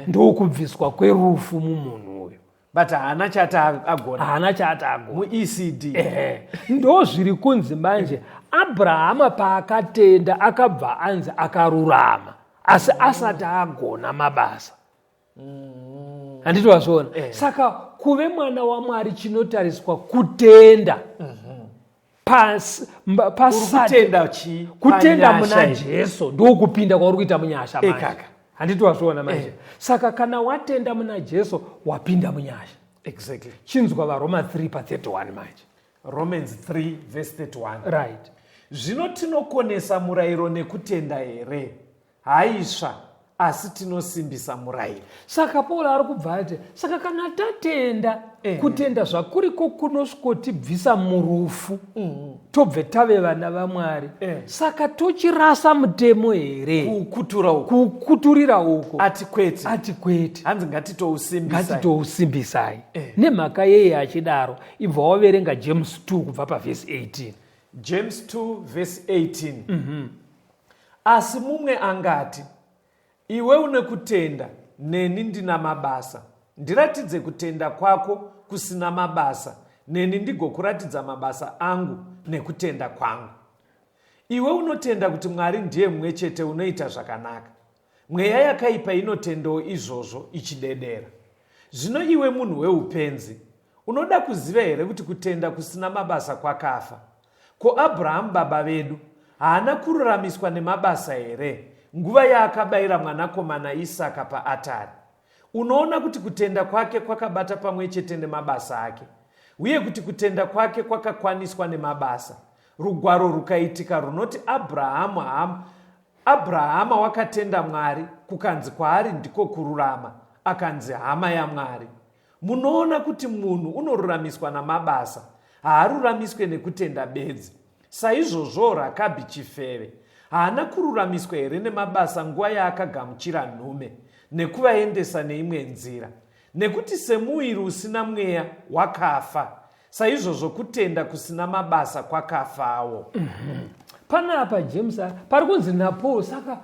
Speaker 2: ndokubviswa kwerufu mumunhu uyu.
Speaker 3: But haana chati agona.
Speaker 2: Haana chaati agona.
Speaker 3: MuECD.
Speaker 2: Ehe, ndo zviri kunzi manje Abrahama paakatenda akabva anzi akarurama asi asati agona mabasa. Handiti wazviona? Saka kuve mwana waMwari chinotariswa kutenda. Pasati
Speaker 3: kutenda chii?
Speaker 2: Kutenda
Speaker 3: Panyasha
Speaker 2: muna
Speaker 3: iyi.
Speaker 2: Jesu, ndokupinda kwauri kuita munyasha manje.
Speaker 3: Ekaka.
Speaker 2: Handiti wazviona manje? Saka kana watenda muna Jesu, wapinda munyasha. Chinzwa vaRoma 3 pa31 manje.
Speaker 3: Romans 3 verse 31. Zvino tinokonesa murayiro nekutenda here? Haisva, asi tinosimbisa murayiro.
Speaker 2: Saka Paul ari kubva ati, saka kana tatenda, kutenda zvakuriko kunosvikotibvisa murufu, tobve tave vana vaMwari, saka tochirasa mutemo here?
Speaker 3: Kukutura uku.
Speaker 2: Kukuturira uko.
Speaker 3: Ati kwete.
Speaker 2: Ati kwete.
Speaker 3: Hanzi ngatitousimbisai.
Speaker 2: Ngatitousimbisai. Nemhaka yei achidaro? Ibva waverenga James 2 kubva pavhesi 18.
Speaker 3: James 2 verse 18. Asi mumwe angati, "Iwe une kutenda, neni ndina mabasa. Ndiratidze kutenda kwako kusina mabasa, neni ndigokuratidza mabasa angu nekutenda kwangu. Iwe unotenda kuti Mwari ndiye mumwe chete, unoita zvakanaka. Mweya yakaipa inotendawo izvozvo ichidedera. Zvino iwe munhu weupenzi, unoda kuziva here kuti kutenda kusina mabasa kwakafa? Ko Abrahamu baba vedu haana kururamiswa nemabasa here nguva yaakabayira mwanakomana Isaka paatari? Unoona kuti kutenda kwake kwakabata pamwe chete nemabasa ake, uye kuti kutenda kwake kwakakwaniswa nemabasa. Rugwaro rukaitika runoti Abrahamu Abrahama wakatenda Mwari, kukanzi kwaari ndiko kururama, akanzi hama yaMwari. Munoona kuti munhu unoruramiswa namabasa, haaruramiswe nekutenda bedzi. Saizvozvowo Rakabhi chifeve haana kururamiswa here nemabasa nguva yaakagamuchira nhume nekuvaendesa neimwe nzira? Nekuti semuviri usina mweya wakafa, saizvozvo kutenda kusina mabasa kwakafawo."
Speaker 2: Panapa James pari kunzi naPaul, saka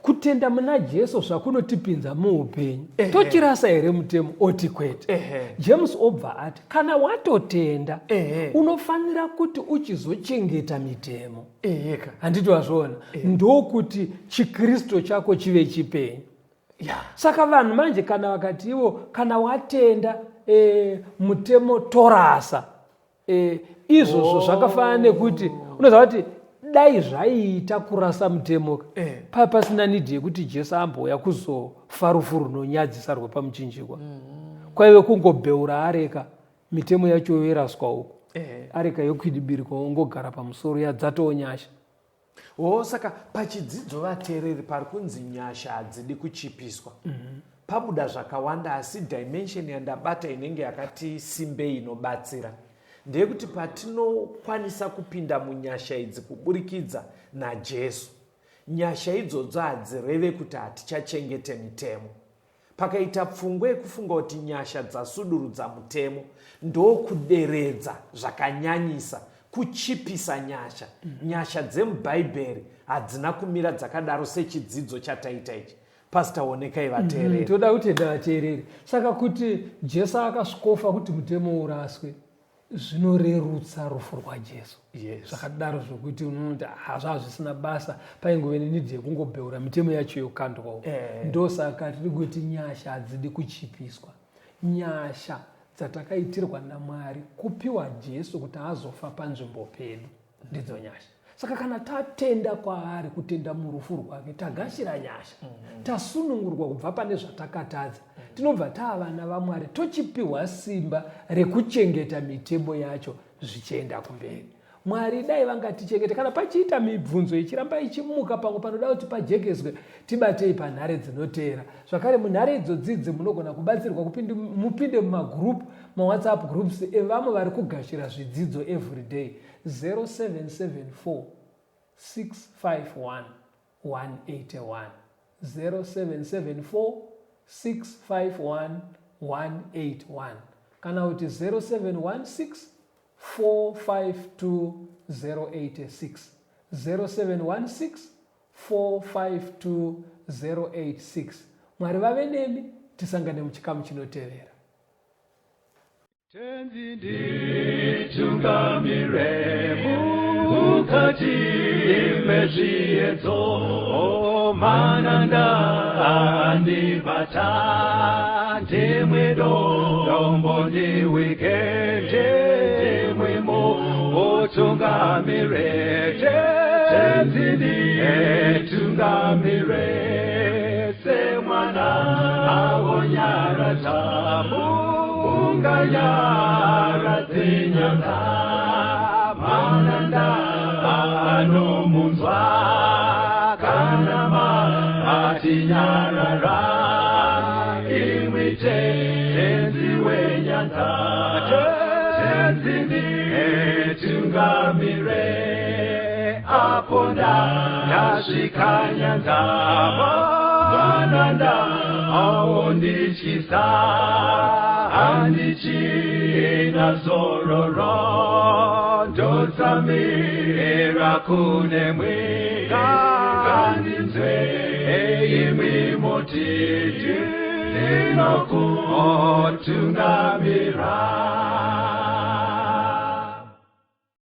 Speaker 2: kutenda muna Jesu zvakunotipinza muupenyu, tochirasa here mutemo? Oti kwete. James obva ati kana watotenda, unofanira kuti uchizochengeta mitemo. Handiti wazviona? Ndokuti chikristu chako chive chipenyu. Saka vanhu manje kana vakati ivo kana watenda, mutemo torasa, izvozvo zvakafanana nekuti unoziva kuti dai zvaiita kurasa mutemo, pava pasina need yekuti Jesu ambouya kuzofa rufu runonyadzisa rwepamuchinjikwa. Kwaive kungobheura areka, mitemo yacho yoiraswa uko, areka yokwidibirikwa, ongogara pamusoro, yadzatoo nyasha.
Speaker 3: O, saka pachidzidzo, vateereri, pari kunzi nyasha hadzidi kuchipiswa. Pabuda zvakawanda, asi dimension yandabata inenge yakati simbei inobatsira ndeyekuti patinokwanisa kupinda munyasha idzi kuburikidza naJesu, nyasha idzodzo hadzireve kuti hatichachengete mitemo. Pakaita pfungwa yekufunga kuti nyasha dzasudurudza mutemo, ndokuderedza zvakanyanyisa, kuchipisa nyasha. Nyasha dzemubhaibheri hadzina kumira dzakadaro sechidzidzo chataita ichi. Pastor, onekai vateereri.
Speaker 2: Toda kutenda vateereri. Saka kuti Jesu akasvikofa kuti mutemo uraswe. Zvinorerutsa rufu rwaJesu.
Speaker 3: Yes.
Speaker 2: Zvakadaro zvokuti unonoti hazvaa zvisina basa, paingove nenidhi yekungobheura mitemo yacho yokandwawo. Ndosaka tiri kuti nyasha hadzidi kuchipiswa. Nyasha dzatakaitirwa naMwari kupiwa Jesu kuti azofa panzvimbo pedu ndidzo nyasha. Saka kana tatenda kwaari, kutenda murufu rwake, tagashira nyasha, tasunungurwa kubva pane zvatakatadza, tinobva taavana vaMwari, tochipiwa simba rekuchengeta mitemo yacho zvichienda kumberi. Mwari dai vangatichengete. Kana pachiita mibvunzo ichiramba ichimuka pamwe panoda kuti pajekeswe, tibatei panhare dzinoteera. Zvakare munhare idzodzidzi munogona kubatsirwa mupinde mumagroup, mawhatsapp groups evamwe vari kugashira zvidzidzo everyday. 0774 651 181, 0774 651 181, kana kuti 0716 452 086, 0716 452 086. Mwari vave nemi, tisangane muchikamu chinotevera.
Speaker 4: Tenzi nditungamire mukati mezviedzo, mananda andibata, ndimwe dombo ndiwike, ndimwimo utungamire. Tenzi nditungamire semwana awonyaradza unganyaradze nyanza, mananda anomunzwa kana matinyarara, imwi Tenzi wenyanza. Tenzi nditungamire apo ndasvika nyanza, mananda aondityisa, handichina zororo, ndotsamira kunemwi, ngandinzwe imwi motiti ndinokutungamira.